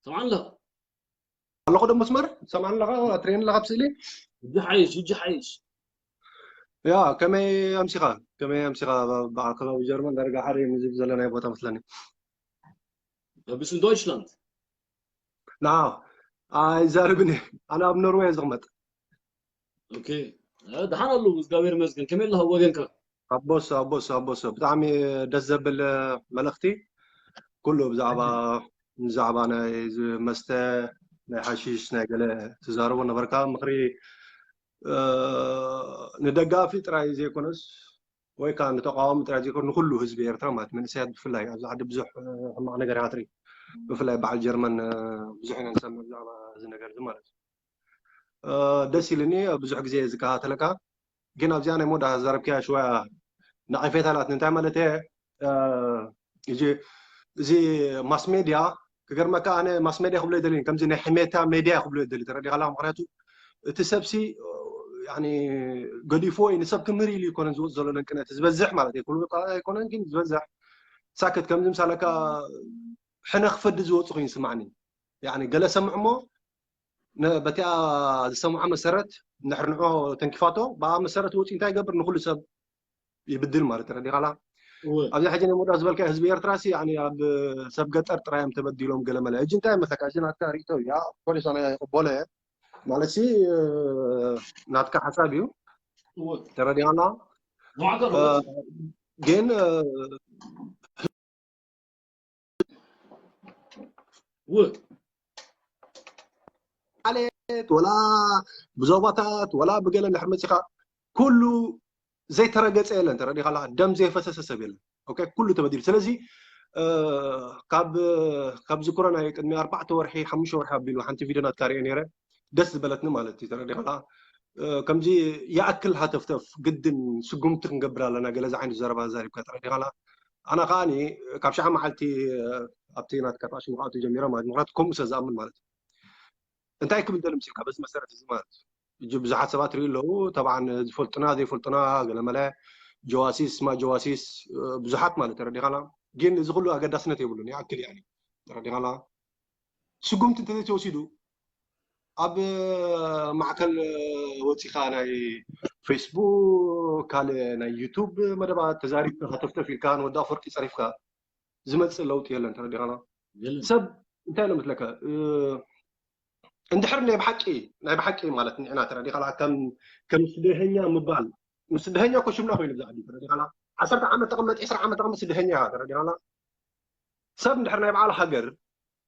ሰምዓኒ ኣለኻ? ኣለኹ ዶ መስመር? ሰምዓኒ ኣለኻ? ትርእየኒ ኣለኻ ኣብ ስእሊ? ሕጂ ሓይሽ፣ ሕጂ ሓይሽ። ያ፣ ከመይ ኣምሲኻ? ከመይ ኣምሲኻ? ብ-፣ ብ-፣ ከባቢ ጀርመን ዳርጋ ሓደ እዩ፣ እዚ ዘለናዮ ቦታ መስለኒ። Bist du in Deutschland? ና፣ ኣይዛረብን እየ። ኣነ ኣብ ኖርዌይ እየ ዝቕመጥ። ኦኬ። እ፣ ደሓን ኣለኹ፣ እግዚኣብሔር ይመስገን። ከመይ ኣለኻ ወገንካ? ኣቦስ፣ ኣቦስ፣ ኣቦስ፣ ብጣዕሚ ደስ ዘብል፣ እ፣ መልእኽቲ። ኩሉ ብዛዕባ፣ ብዛዕባ ናይ እዚ መስተ፣ ናይ ሓሺሽ፣ ናይ ገለ ትዛረቦ ነበርካ። ምኽሪ፣ እ፣ ንደጋፊ ጥራይ ዘይኮነስ፣ ወይ ከዓ ንተቃዋሚ ጥራይ ዘይኮነ፣ ንኹሉ ህዝቢ ኤርትራ ማለት መንእሰያት ብፍላይ ኣብዚ ዓዲ ብዙሕ፣ እ፣ ሕማቕ ነገር ኢኻ ትርኢ። ብፍላይ በዓል ጀርመን፣ እ፣ ብዙሕ ኢና ንሰምዕ ብዛዕባ እዚ ነገር እዚ ማለት እዩ። እ፣ ደስ ኢሉኒ፣ ብዙሕ ግዜ እየ ዝከታተለካ። ግን ኣብዚኣ ናይ መወዳእታ ዘረብክያ ሽወያ ነቒፌታ ናትኒ። እንታይ ማለት እየ? እ፣ እዚ፣ እዚ ማስ ሜድያ ክገርመካ፣ ኣነ ማስ ሜድያ ክብሎ ይደልን፣ ከምዚ ናይ ሕሜታ ሜድያ ክብሎ ይደሊ፣ ተረዲኻላ? ምኽንያቱ እቲ ሰብሲ፣ ያኒ፣ ገዲፎ ወይ ንሰብ ክምህር ኢሉ ይኮነን ዝወፅ ዘሎ ነንቅነት ዝበዝሕ ማለት እዩ። ኩሉ ጥራይ ኣይኮነን፣ ግን ዝበዝሕ ሳክት ከምዚ ምሳለካ ሕነ ክፈዲ ዝወፁ ኮይኑ ይስማዕኒ። ያኒ፣ ገለ ሰምዕ እሞ ነ-፣ በቲኣ ዝሰምዖ መሰረት እንድሕር ንዖ ተንኪፋቶ፣ ብኣ መሰረት ወፂኡ እንታይ ይገብር? ንኩሉ ሰብ ይብድል ማለት፣ ተረዲኻላ? እወ። ኣብዚ ሕጂ ናይ መወዳእታ ዝበልካዮ ህዝቢ ኤርትራ ሲ፣ ያኒ፣ ኣብ ሰብ ገጠር ጥራይ እዮም ተበዲሎም ገለ መለ። ሕጂ እንታይ ይመስለካ? እዚ ናትካ ርእይቶ እዩ። ያ፣ ፖሊስ ኣነ ይቕበሎ እየ። ማለት ሲ፣ እ፣ ናትካ ሓሳብ እዩ። እወ። ተረዲኻላ? ንባዕልካ እ፣ እወ። ግን፣ እ፣ እወ። ማለት ወላ ብዞባታት ወላ ብገለ እንድሕር መፂኻ ኩሉ ዘይተረገፀ የለን፣ ተረዲኻላ? ደም ዘይፈሰሰ ሰብ የለን። ኦኬ፣ ኩሉ ተበዲሉ። ስለዚ፣ እ፣ ካብ፣ ካብ ዝክሮ ናይ ቅድሚ ኣርባዕተ ወርሒ፣ ሓሙሽተ ወርሒ ኣቢሉ ሓንቲ ቪድዮ ናትካ ርእየ ነይረ። ደስ ዝበለትኒ ማለት እዩ፣ ተረዲኻላ? እ፣ ከምዚ ይኣክል ሃተፍተፍ ግድን ስጉምቲ ክንገብር ኣለና፣ ገለ እዚ ዓይነት ዘረባ ዛሪብካ፣ ተረዲኻላ? ኣነ ከዓኒ ካብ ሸዓ መዓልቲ፣ እ፣ ኣብቲ ናትካ ፋሽን ክኣቱ ጀሚረ ማለት፣ ምኽንያቱ ከምኡ ስለ ዝኣምን ማለት እዩ። እንታይ ክብል ደሊ ምሲልካ በዚ መሰረት እዚ ማለት እዩ? ሕጂ ብዙሓት ሰባት ሪኡ ኣለዉ፣ ተባዕን ዝፈልጡና ዘይፈልጡና ገለመለ ጀዋሲስ ማ ጀዋሲስ፣ እ፣ ብዙሓት ማለት ተረዲኻና። ግን እዚ ኩሉ ኣገዳስነት የብሉን፣ ይኣክል ያኒ ተረዲኻና። ስጉምቲ እንተዘይተወሲዱ ኣብ ማዕከል ወፂኻ ናይ ፌስቡክ ካልእ ናይ ዩቱብ መደባት ተዛሪብካ ከተፍተፍ ኢልካ ንወዲ ኣፈወርቂ ፀሪፍካ ዝመፅእ ለውጢ የለን ተረዲኻና። የለን። ሰብ እንታይ ኢሎም ትለካ፣ እ፣ እንድሕር ናይ ብሓቂ ናይ ብሓቂ ማለት ንዕና ተረዲኻላ ከም ከም ስደተኛ ምባል፣ ስደተኛ እኮ ሽምና ኮይኑ ብዛዕባ ተረዲኻላ። ዓሰርተ ዓመት ተቐመጥ፣ ዕስራ ዓመት ተቐመጥ ስደተኛ ኢኻ ተረዲኻላ። ሰብ እንድሕር ናይ በዓል ሃገር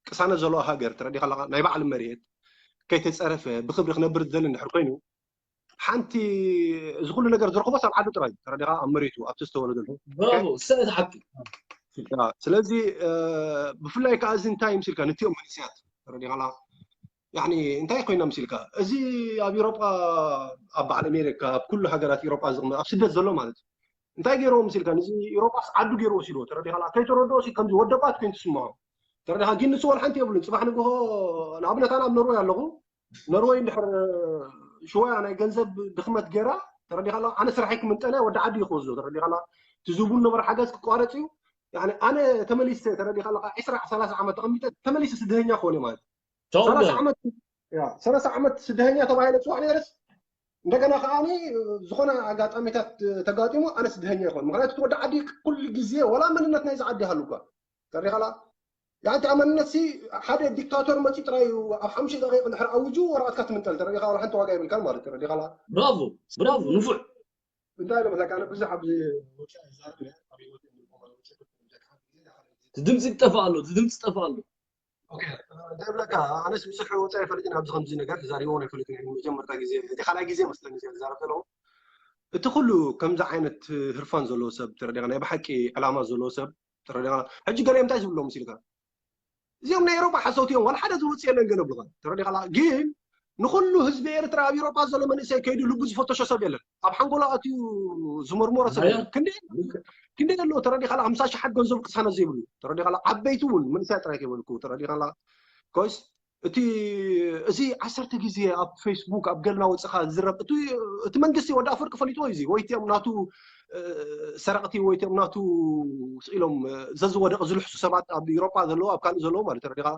ቅሳነት ዘለዎ ሃገር ተረዲኻላ፣ ናይ ባዕሉ መሬት ከይተፀረፈ ብክብሪ ክነብር ዝደሊ እንድሕር ኮይኑ ሓንቲ እዚ ኩሉ ነገር ዝረኽቦ ኣብ ዓዱ ጥራይ ተረዲኻ፣ ኣብ መሬቱ ኣብቲ ዝተወለደሉ። ብራቮ፣ ሰእት ሓቂ። ያ፣ ስለዚ፣ እ፣ ብፍላይ ከዓ እዚ እንታይ ምስልካ ነቲኦም መንእሰያት ተረዲኻላ፣ ያኒ እንታይ ኮይና ምስልካ፣ እዚ ኣብ ኤውሮጳ ኣብ በዓል ኣሜሪካ ኣብ ኩሉ ሃገራት ኤውሮጳ ዝቕመጥ ኣብ ስደት ዘሎ ማለት እዩ። እንታይ ገይርዎ ምስልካ፣ ነዚ ኤውሮጳስ ዓዱ ገይሩ ወሲድዎ ተረዲኻላ። ከይተረድኦ ሲ ከምዚ ወደባት ኮይኑ ትስምዖ ተረዲኻ። ግን ንሱ ወላ ሓንቲ የብሉን። ፅባሕ ንግሆ ንኣብነት ኣነ ኣብ ኖርወይ ኣለኹ። ኖርወይ እንድሕር ሽወያ ናይ ገንዘብ ድኽመት ገይራ ተረዲኻላ፣ ኣነ ስራሐይ ክምንጠለ ወዲ ዓዲ እዩ ክወስዶ ተረዲኻላ። እቲ ዝቡን ነበረ ሓገዝ ክቋረፅ እዩ። ያኒ ኣነ ተመሊሰ ተረዲኻላ፣ ዕስራ ሰላሳ ዓመት ተቐሚጠ ተመሊሰ ስደተኛ ክኾን እየ ማለት እዩ። ቻው ሰላሳ በል። ዓመት፣ ያ፣ ሰላሳ ዓመት ስደተኛ ተባሂለ ፅዋዕ ነይረስ እንደገና ከዓኒ ዝኾነ ኣጋጣሚታት ተጋጢሙ ኣነ ስደተኛ ይኾን። ምክንያቱ እቲ ወዲ ዓዲ ኩሉ ግዜ ወላ መንነት ናይዚ ዓዲ ሃሉ እኳ ተሪኻላ። ያንቲ ኣመንነት ሲ ሓደ ዲክታቶር መፂ ጥራይ እዩ ኣብ ሓሙሽተ ደቂቕ እንድሕር ኣውጁ ወረቐትካ ትምንጠል ተረዲኻ፣ ወላ ሓንቲ ዋጋ የብልካን ማለት ተረዲኻላ። ብራቮ፣ ብራቮ፣ ንፉዕ። እንታይ ኢለ መሳካ፣ ኣነ ብዙሕ ኣብዚ ወፃኢ ይዛረብ እየ፣ ኣብ ህይወት እቲ ድምፂ ይጠፍእ ኣሎ፣ እቲ ድምፂ ይጠፍእ ኣሎ። ኦኬ፣ እንታይ ብለካ፣ ኣነስ ብዙሕ ወፃኢ ኣይፈልጥን፣ ኣብዚ ከምዚ ነገር ተዛሪቦ ኣይፈልጥን። መጀመርታ ግዜ፣ እቲ ካልኣይ ግዜ መስለኒ እዚኣ ዝዛረብ ዘለኹ። እቲ ኩሉ ከምዚ ዓይነት ህርፋን ዘለዎ ሰብ ተረዲኻ፣ ናይ ብሓቂ ዕላማ ዘለዎ ሰብ ተረዲኻ። ሕጂ ገለ እንታይ ዝብሎም መሲልካ? እዚኦም ናይ ኤውሮጳ ሓሰውቲ እዮም፣ ዋላ ሓደ ዝወፅእ የለን ገለ ብልኻ ተረዲኻ። ግን ንኩሉ ህዝቢ ኤርትራ ኣብ ኤውሮጳ ዘሎ መንእሰይ ከይዱ ልቡ ዝፈተሾ ሰብ የለን። ኣብ ሓንጎሎ ኣትዩ ዝመርመሮ ሰብ ኣያ። የለን። ክንደይ ክንደይ ኣለዎ ተረዲኻላ፣ ሓምሳ ሺሓት ገንዘብ ቅሳነት ዘይብሉ ተረዲኻላ። ዓበይቲ እውን መንእሰያት ጥራይ ከይበልኩ ተረዲኻላ። ኮስ እቲ እዚ ዓሰርተ ግዜ ኣብ ፌስቡክ ኣብ ገልና ወፅኻ ዝዝረብ እቲ እቲ መንግስቲ ወዲ ኣፈወርቂ ፈሊጥዎ እዩ። እዚ ወይ እቲኦም ናቱ፣ እ፣ ሰረቕቲ ወይ እቲኦም ናቱ ስኢሎም፣ እ፣ ዘዝወደቕ ዝልሕሱ ሰባት ኣብ ኤውሮጳ ዘለዉ ኣብ ካልእ ዘለዉ ማለት ተረዲኻ።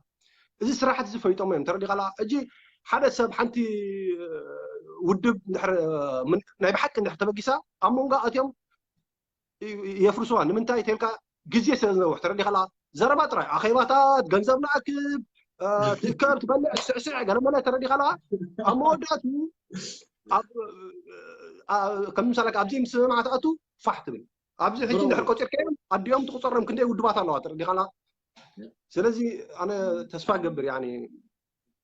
እዚ ስራሕቲ እዚ ፈይጦሞ እዮም። ተረዲኻላ? እጂ ሓደ ሰብ ሓንቲ ውድብ ናይ ብሓቂ እንድሕር ተበጊሳ ኣብ መንጎ ኣትዮም የፍርስዋ። ንምንታይ ተልካ? ግዜ ስለ ዝነውሕ። ተረዲኻላ? ዘረባ ጥራይ፣ ኣኼባታት፣ ገንዘብ ንኣክብ፣ ትእከብ፣ ትበልዕ፣ ትስዕስዕ፣ ገለመለ። ተረዲኻላ? ኣብ መወዳእቱ ከም ምሳሌ ኣብዚ ምስምማዕ ትኣቱ ፋሕ ትብል። ኣብዚ ሕጂ እንድሕር ቆፂርካዮም ኣዲኦም ትቁፀሮም ክንደይ ውድባት ኣለዋ። ተረዲኻላ? ስለዚ ኣነ ተስፋ ገብር ያኒ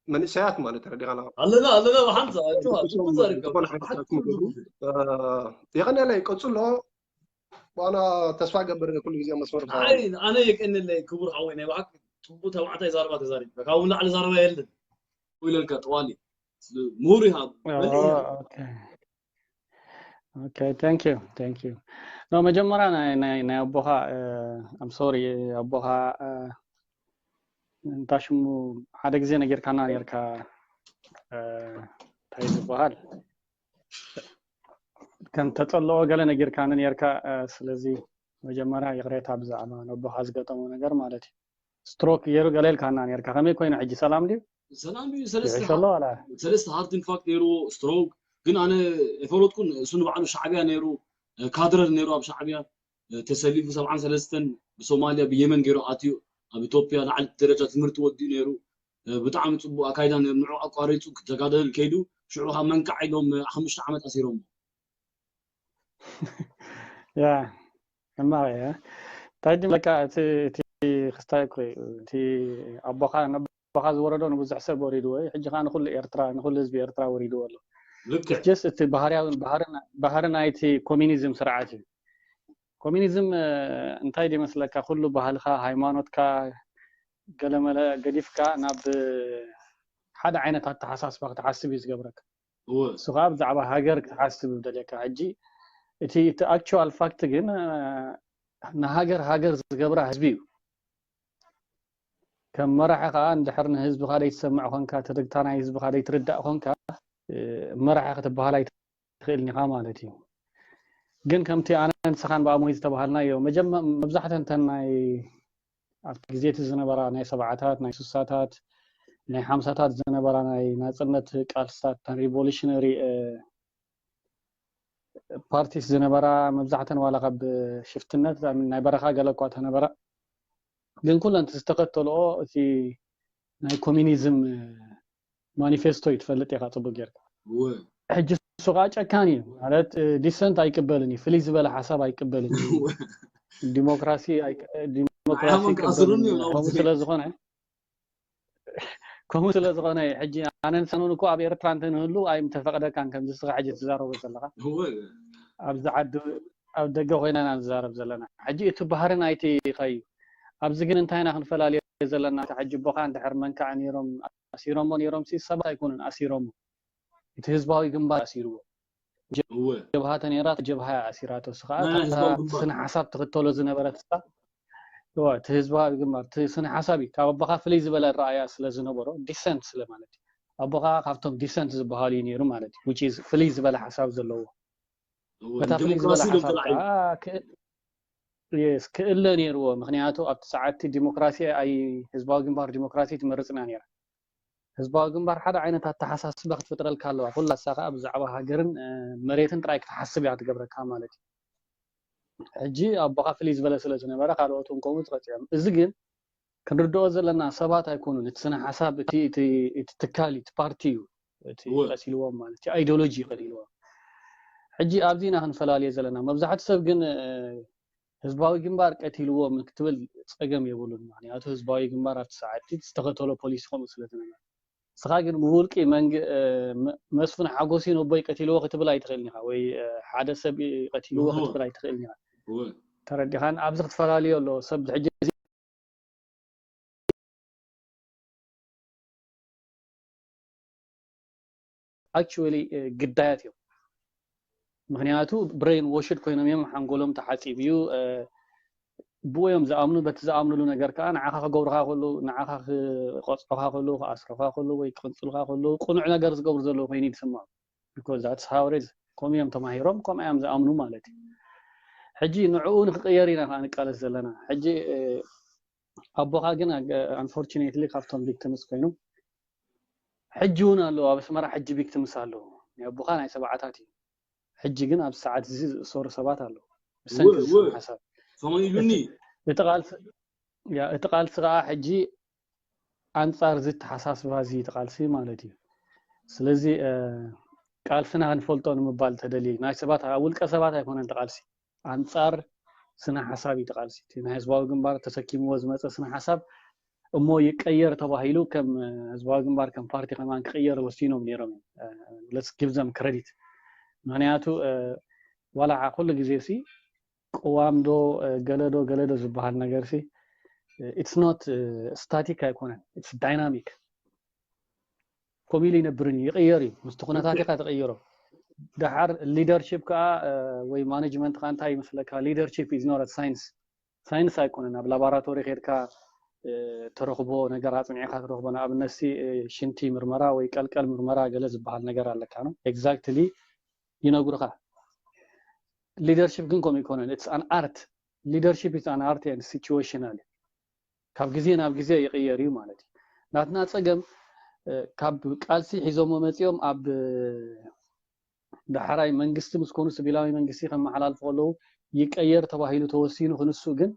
መንእሰያት ማለት ተረዲኻና ኣለና ኣለና ብሓንሳ ኣጆኻ ጽቡቅ ዘርካ ዝኾነ ሓይልታት ክምገቡ የቐነለይ ቀጽሎ። ኣና ተስፋ ገብር ኩሉ ግዜ መስመር ኣይ ኣነ የቀንለይ ክቡር ሓወይ ናይ ብሓቂ ጽቡቅ ተባዕታይ ዛረባ ተዛሪብካ ካብኡ ንላዕሊ ዛረባ የለን ኢለልካ ጠዋሊ ምሁር ኢኻ በልዕ ኢኻ Okay. Okay, thank you, thank you. No, መጀመርያ ናይ ናይ ናይ ኣቦኻ I'm sorry ኣቦኻ እንታ ሽሙ ሓደ ግዜ ነጊርካና ነርካ እንታይ ዝበሃል ከም ተጸልኦ ገለ ነጊርካኒ ነርካ። ስለዚ መጀመርያ ይቕሬታ ብዛዕባ ነቦኻ ዝገጠሞ ነገር ማለት እዩ። ስትሮክ ገይሩ ገለ ኢልካና ነርካ። ከመይ ኮይኑ ሕጂ ሰላም ድዩ? ሰላም እዩ። ሰለስተ ይሕሸሎ ዋላ? ሰለስተ ሃርት ኢንፋክት ነይርዎ፣ ስትሮክ። ግን ኣነ ኣይፈለጥኩን። እሱ ንባዕሉ ሻዕብያ ነይሩ፣ ካድረ ነይሩ ኣብ ሻዕብያ ተሰሊፉ ሰብዓን ሰለስተን ብሶማልያ ብየመን ገይሩ ኣትዩ ኣብ ኢትዮጵያ ላዕሊ ደረጃ ትምህርቲ ወዲኡ ነይሩ። ብጣዕሚ ፅቡቅ ኣካይዳ ነይሩ። ንዑ ኣቋሪፁ ክተጋደል ከይዱ ሽዑ ካብ መንካዕ ኢሎም ሓሙሽተ ዓመት ኣሲሮሞ። ያ ሕማቕ እያ። እንታይ ድም በቃ እቲ እቲ ክስታይ እኮ እዩ። እቲ ኣቦኻ ነቦኻ ዝወረዶ ንብዙሕ ሰብ ወሪድዎ እዩ። ሕጂ ከዓ ንኩሉ ኤርትራ ንኩሉ ህዝቢ ኤርትራ ወሪድዎ ኣሎ። ልክዕ ጀስ እቲ ባህርያዊ ባህሪ ናይቲ ኮሚኒዝም ስርዓት እዩ። ኮሚኒዝም እንታይ ድመስለካ ኩሉ ባህልካ ሃይማኖትካ ገለመለ ገዲፍካ ናብ ሓደ ዓይነት ኣተሓሳስባ ክትሓስብ እዩ ዝገብረካ። እሱ ከዓ ብዛዕባ ሃገር ክትሓስብ ደልየካ። ሕጂ እቲ እቲ ኣክቹዋል ፋክት ግን ንሃገር ሃገር ዝገብራ ህዝቢ እዩ። ከም መራሒ ከዓ እንድሕር ንህዝብካ ደይትሰምዕ ኮንካ ትርግታ ናይ ህዝብካ ደይትርዳእ ኮንካ መራሒ ክትበሃል ኣይትኽእልን ኢኻ ማለት እዩ። ግን ከምቲ ኣነ ንስኻን ብኣሞይ ዝተባሃልናዮ መጀመ መብዛሕተን ተን ናይ ኣብቲ ግዜ እቲ ዝነበራ ናይ ሰብዓታት ናይ ስሳታት ናይ ሓምሳታት ዝነበራ ናይ ናፅነት ቃልስታት ተን ሪቮሉሽነሪ ፓርቲስ ዝነበራ መብዛሕተን ዋላ ካብ ሽፍትነት ናይ በረኻ ገለ እኳ ተነበራ ግን ኩለን ዝተኸተልኦ እቲ ናይ ኮሚኒዝም ማኒፌስቶ እዩ ትፈልጥ ኢኻ ፅቡቅ ጌርካ ሕጂ እሱ ከዓ ጨካን እዩ ማለት ዲሰንት ኣይቅበልን እዩ ፍልይ ዝበለ ሓሳብ ኣይቅበልን እዩ ዲሞክራሲ ዲሞክራሲ ከምኡ ስለ ዝኾነ ከምኡ ስለ ዝኾነ ሕጂ ኣነን ሰኑን እኮ ኣብ ኤርትራ እንተንህሉ ኣይምተፈቅደካን ከምዚ ስኻ ሕጂ ትዛረቦ ዘለኻ ኣብዚ ዓዲ ኣብ ደገ ኮይና ኢና ንዛረብ ዘለና ሕጂ እቲ ባህሪ ናይቲ ኸዩ ኣብዚ ግን እንታይ ኢና ክንፈላለዮ ዘለና ሕጂ ቦኻ እንድሕር መንካዕ ነይሮም ኣሲሮሞ ነይሮም ሲ ሰባት ኣይኮኑን ኣሲሮሞ እቲ ህዝባዊ ግንባር ኣሲርዎ ጀብሃ ተነይራ ጀብሃ ኣሲራቶ ስኻ ስነ ሓሳብ ትኽተሎ ዝነበረት እቲ ህዝባዊ ግንባር ስነ ሓሳብ እዩ ካብ ኣቦኻ ፍልይ ዝበለ ረኣያ ስለ ዝነበሮ ዲሰንት ስለ ማለት እዩ ኣቦኻ ካብቶም ዲሰንት ዝበሃሉ እዩ ነይሩ ማለት እዩ ፍልይ ዝበለ ሓሳብ ዘለዎ በታ ፍልይ ዝበለ ሓሳብ ክእለ ነይርዎ ምክንያቱ ኣብቲ ሰዓትቲ ዲሞክራሲ ኣይ ህዝባዊ ግንባር ዲሞክራሲ ትመርፅና ነይራ ህዝባዊ ግንባር ሓደ ዓይነት ኣተሓሳስባ ክትፈጥረልካ ኣለዋ ኩላ እሳ ከዓ ብዛዕባ ሃገርን መሬትን ጥራይ ክትሓስብ እያ ትገብረካ ማለት እዩ ሕጂ ኣቦኻ ፍልይ ዝበለ ስለ ዝነበረ ካልኦት እውን ከምኡ ተቐፂዖም እዚ ግን ክንርድኦ ዘለና ሰባት ኣይኮኑን እቲ ስነ ሓሳብ እቲ ትካል እቲ ፓርቲ እዩ እቲ ቀሲልዎም ማለት እዩ ኣይዲዮሎጂ ቀሊልዎም ሕጂ ኣብዚ ኢና ክንፈላለዮ ዘለና መብዛሕቲ ሰብ ግን ህዝባዊ ግንባር ቀቲልዎም ክትብል ፀገም የብሉን ምክንያቱ ህዝባዊ ግንባር ኣብቲ ሰዓት ዝተኸተሎ ፖሊሲ ከምኡ ስለ ዝነበረ ንስኻ ግን ብውልቂ መስፍን ሓጎሲ ነቦይ ቀቲልዎ ክትብል ኣይትኽእልን ኢኻ ወይ ሓደ ሰብ ቀቲልዎ ክትብል ኣይትኽእልን ኢኻ ተረዲኻን ኣብዚ ክትፈላለዩ ኣሎ ሰብ ሕጂ actually ግዳያት እዮም ምክንያቱ brainwashed ኮይኖም እዮም ሓንጎሎም ተሓፂቡ እዩ ብኡ እዮም ዝኣምኑ በቲ ዝኣምኑሉ ነገር ከዓ ንዓኻ ክገብሩካ ከሉ ንዓኻ ክቆፅዑካ ከሉ ክኣስሩካ ከሉ ወይ ክቅንፅሉካ ከሉ ቅኑዕ ነገር ዝገብሩ ዘለዉ ኮይኑ ይስምዖም because that's how it is ከምኡ እዮም ተማሂሮም ከምኡ እዮም ዝኣምኑ ማለት እዩ ሕጂ ንዕኡ ንክቅየር ኢና ከዓ ንቃለስ ዘለና ሕጂ ኣቦኻ ግን unfortunately ካብቶም victims ኮይኑ ሕጂ እውን ኣለዉ ኣብ ኣስመራ ሕጂ victims ኣለዉ። ናይ ኣቦኻ ናይ ሰብዓታት እዩ። ሕጂ ግን ኣብ ሰዓት እዚ ዝእሰሩ ሰባት ኣለዉ። ብሰንኪ ዝሰሩ ሓሳብ ሰማይ ኢሉኒ እቲ ቃልሲ ያ እቲ ቃልሲ ከዓ ሕጂ ኣንጻር እዚ ተሓሳስባ እዚ እቲ ቃልሲ ማለት እዩ። ስለዚ ቃልስና ክንፈልጦ ንምባል ተደልዩ ናይ ሰባት ውልቀ ሰባት ኣይኮነን ተቃልሲ ኣንጻር ስነ ሓሳብ እዩ ተቃልሲ እቲ ናይ ህዝባዊ ግንባር ተሰኪምዎ ዝመፀ ስነ ሓሳብ እሞ ይቀየር ተባሂሉ ከም ህዝባዊ ግንባር ከም ፓርቲ ከማን ክቅየር ወሲኖም ነይሮም let's give them credit ምክንያቱ ዋላ ኩሉ ግዜ ሲ ቅዋም ዶ ገለ ዶ ገለ ዶ ዝበሃል ነገር ሲ it's not static ኣይኮነን it's dynamic ኮሚሉ ይነብርን ይቅየር እዩ ምስቲ ኩነታት ኢካ ትቅይሮ ደሓር leadership ከዓ ወይ management ከዓ እንታይ ይመስለካ leadership is not science science ኣይኮነን ኣብ laboratory ከድካ ተረኽቦ ነገር ኣፅኒዕካ ትረኽቦ ንኣብነት ሲ ሽንቲ ምርመራ ወይ ቀልቀል ምርመራ ገለ ዝበሃል ነገር ኣለካ ነው exactly ይነግሩካ leadership ግን ከምኡ ይኮነን it's an art leadership is an art and situational ካብ ግዜ ናብ ግዜ ይቅየር እዩ ማለት እዩ ናትና ፀገም ካብ ቃልሲ ሒዞሞ መፂኦም ኣብ ዳሕራይ መንግስቲ ምስ ኮኑ ስቪላዊ መንግስቲ ከመሓላልፉ ከለዉ ይቀየር ተባሂሉ ተወሲኑ ክንሱ ግን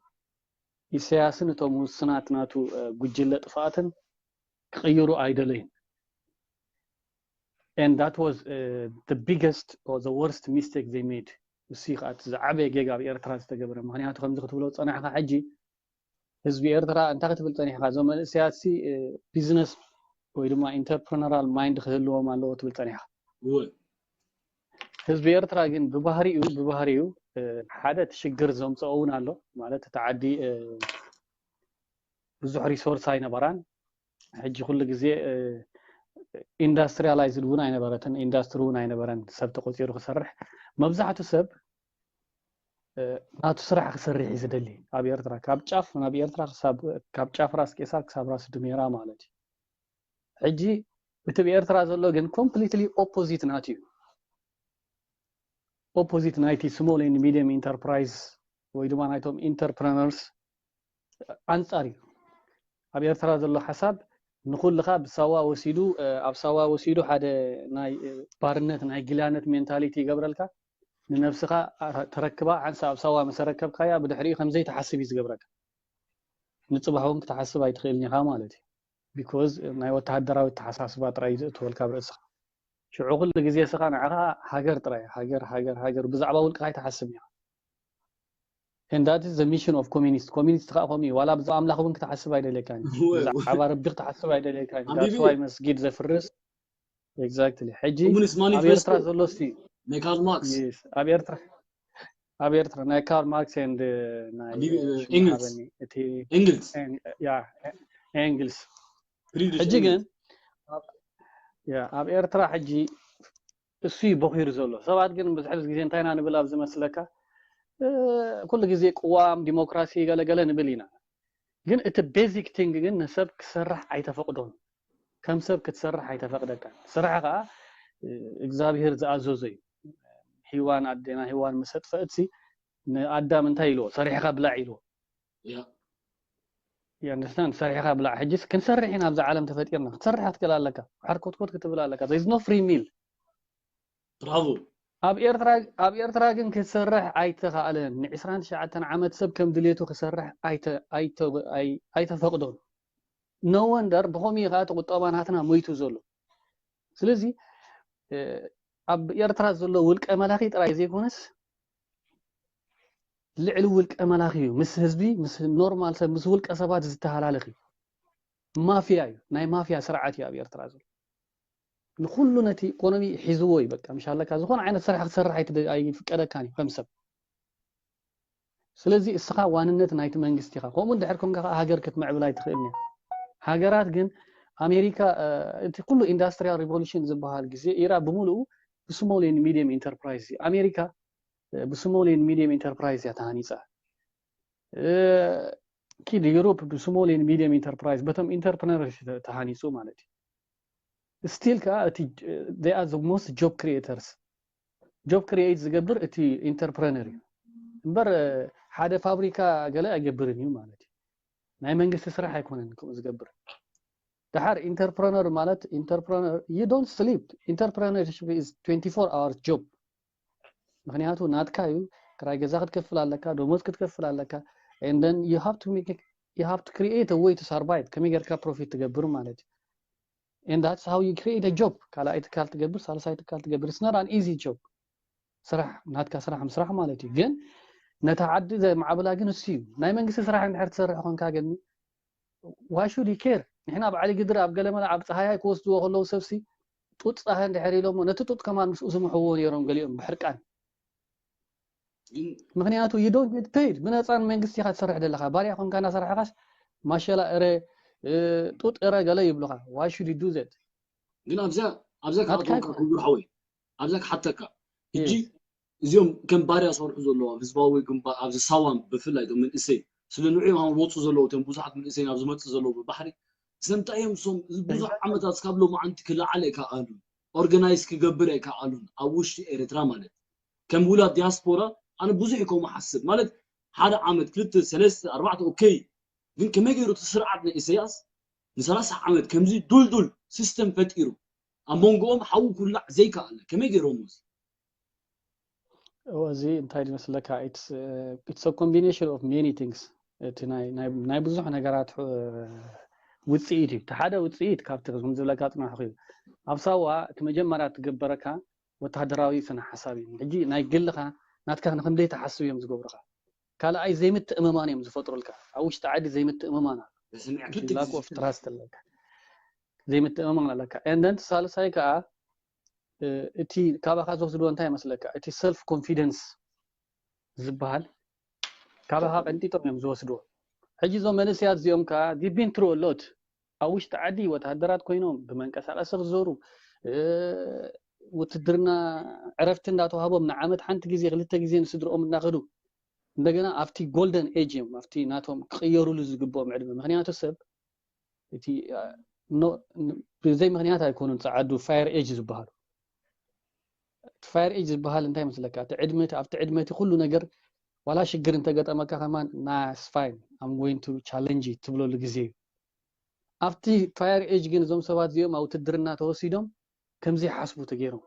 ኢሳያስን እቶም ውስናት ናቱ ጉጅለ ጥፍኣትን ክቅይሩ ኣይደለዩን and that was uh, the biggest or the worst mistake they made እሱ ከዓ ዝዓበየ ጌጋ ኣብ ኤርትራ ዝተገብረ ምክንያቱ ከምዚ ክትብሎ ፀናሕካ ሕጂ ህዝቢ ኤርትራ እንታይ ክትብል ፀኒሕካ እዞም መንእሰያት ሲ business ወይ ድማ entrepreneurial mind ክህልዎም ኣለዎ ትብል ፀኒሕካ ህዝቢ ኤርትራ ግን ብባህሪኡ ብባህሪኡ ሓደ እቲ ሽግር ዘምፀኦ እውን ኣሎ ማለት እቲ ዓዲ ብዙሕ resource ኣይነበራን ሕጂ ኩሉ ግዜ industrialized እውን ኣይነበረትን industry እውን ኣይነበረን ሰብ ተቆፂሩ ክሰርሕ መብዛሕቱ ሰብ ናቱ ስራሕ ክሰርሕ እዩ ዝደሊ ኣብ ኤርትራ ካብ ጫፍ ናብ ኤርትራ ካብ ጫፍ ራስ ቄሳር ክሳብ ራስ ድሜራ ማለት እዩ ሕጂ እቲ ብኤርትራ ዘሎ ግን completely opposite ናት እዩ opposite ናይቲ small and medium enterprise ወይ ድማ ናይቶም entrepreneurs ኣንጻር እዩ ኣብ ኤርትራ ዘሎ ሓሳብ ንኩልካ ብሳዋ ወሲዱ ኣብ ሳዋ ወሲዱ ሓደ ናይ ባርነት ናይ ጊላነት mentality ይገብረልካ ንነብስኻ ተረክባ ሓንሳ ኣብ ሳዋ መሰረከብካያ ብድሕሪኡ ከምዘይ ተሓስብ እዩ ዝገብረካ ንፅባሕ እውን ክትሓስብ ኣይትኽእልን ኢኻ ማለት እዩ because ናይ ወተሃደራዊ ተሓሳስባ ጥራይ ዝእትወልካ ብርእስኻ ሽዑ ኩሉ ግዜ ስኻ ንዓኻ ሃገር ጥራይ ሃገር ሃገር ሃገር ብዛዕባ ውልቅኻ ኣይትሓስብ ኢኻ and that is the mission of communist communist ከዓ ከምኡ እዩ ዋላ ብዛዕባ ኣምላኽ እውን ክትሓስብ ኣይደልየካን ብዛዕባ ረቢ ክትሓስብ ኣይደልየካን that's why መስጊድ ዘፍርስ exactly ሕጂ ኣብ ኤርትራ ዘሎ ሲ ናይ ካርል ማርክስ ኣብ ኤርትራ ኣብ ኤርትራ ናይ ካርል ማርክስ and ናይ እንግልስ ኤንግልስ ሕጂ ግን ኣብ ኤርትራ ሕጂ እሱ እዩ በኺሩ ዘሎ ሰባት ግን ብዙሕ ግዜ እንታይ ኢና ንብል ኣብ ዝመስለካ ኩሉ ግዜ ቅዋም ዲሞክራሲ ገለገለ ንብል ኢና ግን እቲ basic thing ግን ንሰብ ክሰርሕ ኣይተፈቅዶን ከም ሰብ ክትሰርሕ ኣይተፈቅደካን ስራሕ ከዓ እግዚኣብሄር ዝኣዘዞ እዩ ሂዋን ኣዴና ሂዋን መሰጥፈእትሲ ንኣዳም እንታይ ኢልዎ ሰሪሕካ ብላዕ ኢልዎ you understand ሰሪሕካ ብላዕ ሕጂስ ክንሰርሕ ኢና ኣብዛ ዓለም ተፈጢርና ክትሰርሕ ክትክእል ኣለካ ሓርኮትኮት ክትብል ኣለካ there is no free meal bravo ኣብ ኤርትራ ኣብ ኤርትራ ግን ክትሰርሕ ኣይተኻእለን ን29 ዓመት ሰብ ከም ድሌቱ ክሰርሕ ኣይተ ኣይተ ኣይተፈቅዶን no wonder ብኸምኡ ከዓ እቲ ቁጠባ ናትና ሞይቱ ዘሎ ስለዚ ኣብ ኤርትራ ዘሎ ውልቀ መላኺ ጥራይ ዘይኮነስ ልዕሊ ውልቀ መላኺ እዩ ምስ ህዝቢ ምስ ኖርማል ሰብ ምስ ውልቀ ሰባት ዝተሃላለኽ እዩ ማፍያ እዩ ናይ ማፍያ ስርዓት እዩ ኣብ ኤርትራ ዘሎ ንኩሉ ነቲ ኢኮኖሚ ሒዝዎ እዩ በቃ ምሽ ኣለካ ዝኾነ ዓይነት ስራሕ ክሰርሕ ኣይፍቀደካን እዩ ከም ሰብ ስለዚ እስኻ ዋንነት ናይቲ መንግስቲ ኢኻ ከምኡ እንድሕር ኮንካ ከዓ ሃገር ክትምዕብል ኣይትኽእልን እያ ሃገራት ግን ኣሜሪካ እቲ ኩሉ ኢንዳስትሪያል ሪቮሉሽን ዝበሃል ግዜ ኢራ ብምሉኡ ብስሞል ን ሚድየም ኢንተርፕራይዝ እዩ ኣሜሪካ ብስሞል ን ሚድየም ኢንተርፕራይዝ እያ ተሃኒፃ ኪድ ዩሮፕ ብስሞል ን ሚድየም ኢንተርፕራይዝ በቶም ኢንተርፕረነር ተሃኒፁ ማለት እዩ ስቲል ከዓ እቲ most job creators job create ዝገብር እቲ ኢንተርፕረነር እዩ እምበር ሓደ ፋብሪካ ገለ ኣይገብርን እዩ ማለት እዩ ናይ መንግስቲ ስራሕ ኣይኮነን ከምኡ ዝገብር። ደሓር ኢንተርፕረነር ማለት ኢንተርፕረነር you don't sleep። Entrepreneurship is twenty-four hours job። ምክንያቱ ናትካ እዩ። ክራይ ገዛ ክትከፍል ኣለካ፣ ደሞዝ ክትከፍል ኣለካ። And then you have to make you have to create a way to survive። ከመይ ጌርካ ፕሮፊት ትገብር ማለት እዩ። And that's how you create a job። ካልኣይ ትካል ትገብር፣ ሳልሳይ ትካል ትገብር። It's not an easy job። ስራሕ ናትካ ስራሕ ምስራሕ ማለት እዩ። ግን ነታ ዓዲ ዘማዕብላ ግን እሱ እዩ። ናይ መንግስቲ ስራሕ እንድሕር ትሰርሕ ኮንካ ግን why should you care? ንሕና ኣብ ዓሊ ግድር ኣብ ገለመለ ኣብ ፀሃያይ ክወስድዎ ከለዉ ሰብሲ ጡጥ ፃሀ እንድሕር ኢሎሞ ነቲ ጡጥ ከማን ምስኡ ዝምሕዎ ነይሮም ገሊኦም ብሕርቃን። ግን ምክንያቱ you don't get paid። ብነፃ ንመንግስቲ ኢኻ ትሰርሕ ዘለኻ። ባርያ ኮንካ እናሰራሕኻስ ማሸላ እረ እ፣ ጡጥ እረ ገለ ይብሉኻ። Why should you do that? ግን ኣብዛ ኣብዛ ናትካ ክሓተካ ኣይኮነን። ክቡር ሓወይ ኣብዛ ክሓተካ ሕጂ Yes። እዚኦም ከም ባርያ ዝሰርሑ ዘለዉ ኣብ ህዝባዊ ግንባር ኣብዚ ሳዋም ብፍላይ እቶም መንእሰይ ስለ ንዑ እዮም ወፁ ዘለዉ እቶም ብዙሓት መንእሰይ ናብ ዝመፁ ዘለዉ ብባሕሪ ስለምንታይ እዮም እሶም እዚ ብዙሕ ዓመታት እስካብ ሎማዓንቲ ክለዓል ኣይከኣሉን ኦርጋናይዝ ክገብር ኣይከኣሉን ኣብ ውሽጢ ኤርትራ ማለት ከም ውላድ ዲያስፖራ ኣነ ብዙሕ እዩ ከምኡ ሓስብ ማለት ሓደ ዓመት ክልተ ሰለስተ ኣርባዕተ ኦኬ ግን ከመይ ገይሩ እቲ ስርዓት ናይ ኢሳያስ ንሰላሳ ዓመት ከምዚ ዱልዱል ሲስተም ፈጢሩ ኣብ መንጎኦም ሓዊ ኩላዕ ዘይከኣለ ከመይ ገይሮም እዚ እዚ እንታይ ዝመስለካ it's combination of many things። እቲ ናይ ናይ ናይ ብዙሕ ነገራት እ፣ ውፅኢት እዩ። እቲ ሓደ ውፅኢት ካብቲ ከም ዝብለካ ፅናሕኹ እዩ። ኣብ ሳዋ እቲ መጀመርያ ትግበረካ ወታደራዊ ስነ ሓሳብ እዩ። ሕጂ ናይ ግልኻ ናትካ ንክንደይ ትሓስብ እዮም ዝገብሩኻ። ካልኣይ ዘይምትእምማን እዮም ዝፈጥሩልካ። ኣብ ውሽጢ ዓዲ ዘይምትእምማን ኣሎ። በስምዕ Lack of trust ኣለካ። ዘይምትእምማን ኣለካ። And then ሳልሳይ ከዓ እ፣ እቲ ካባኻ ዝወስድዎ እንታይ ይመስለካ? እቲ ሰልፍ ኮንፊደንስ ዝበሃል ካባኻ ቀንጢጦም እዮም ዝወስድዎ። ሕጂ እዞም መንእሰያት እዚኦም ከዓ they've been through a lot። ኣብ ውሽጢ ዓዲ ወታደራት ኮይኖም ብመንቀሳቀሲ ክዞሩ እ፣ ውትድርና ዕረፍቲ እንዳተዋህቦም ንዓመት ሓንቲ ግዜ ክልተ ግዜ ንስድርኦም እናኸዱ እንደገና ኣብቲ ጎልደን ኤጅ እዮም ኣብቲ ናቶም ክቅየሩሉ ዝግብኦም ዕድመ። ምክንያቱ ሰብ እቲ ኖ ብዘይ ምክንያት ኣይኮኑን ጸዓዱ ፋየር ኤጅ ዝበሃሉ። እቲ ፋየር ኤጅ ዝበሃል እንታይ መስለካ? እቲ ዕድመ እቲ ኣብቲ ዕድመ እቲ ኩሉ ነገር ዋላ ሽግር እንተገጠመካ ከማን ናስ ፋይን I'm going to challenge ትብለሉ ግዜ እዩ። ኣብቲ ፋየር ኤጅ ግን እዞም ሰባት እዚኦም ኣብ ውትድርና ተወሲዶም ከምዚ ይሓስቡ ተገይሮም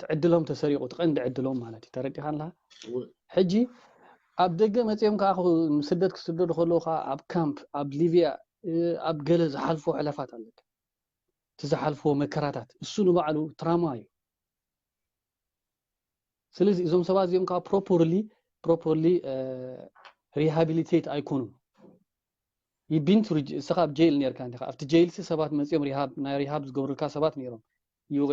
ትዕድሎም ተሰሪቑ ትቐንዲ ዕድሎም ማለት እዩ ተረዲኻ ኣለካ ሕጂ ኣብ ደገ መፂኦም ከዓ ስደት ክስደዱ ከለዉ ከዓ ኣብ ካምፕ ኣብ ሊብያ ኣብ ገለ ዝሓልፎ ሕለፋት ኣለካ እቲ ዝሓልፎ መከራታት እሱ ንባዕሉ ትራማ እዩ ስለዚ እዞም ሰባት እዚኦም ከዓ ፕሮፖርሊ ፕሮፖርሊ ሪሃቢሊቴት ኣይኮኑን ይቢን እስኻ ኣብ ጀይል ነርካ እንዲኻ ኣብቲ ጀይል ሲ ሰባት መፂኦም ሪሃብ ናይ ሪሃብ ዝገብሩልካ ሰባት ነይሮም you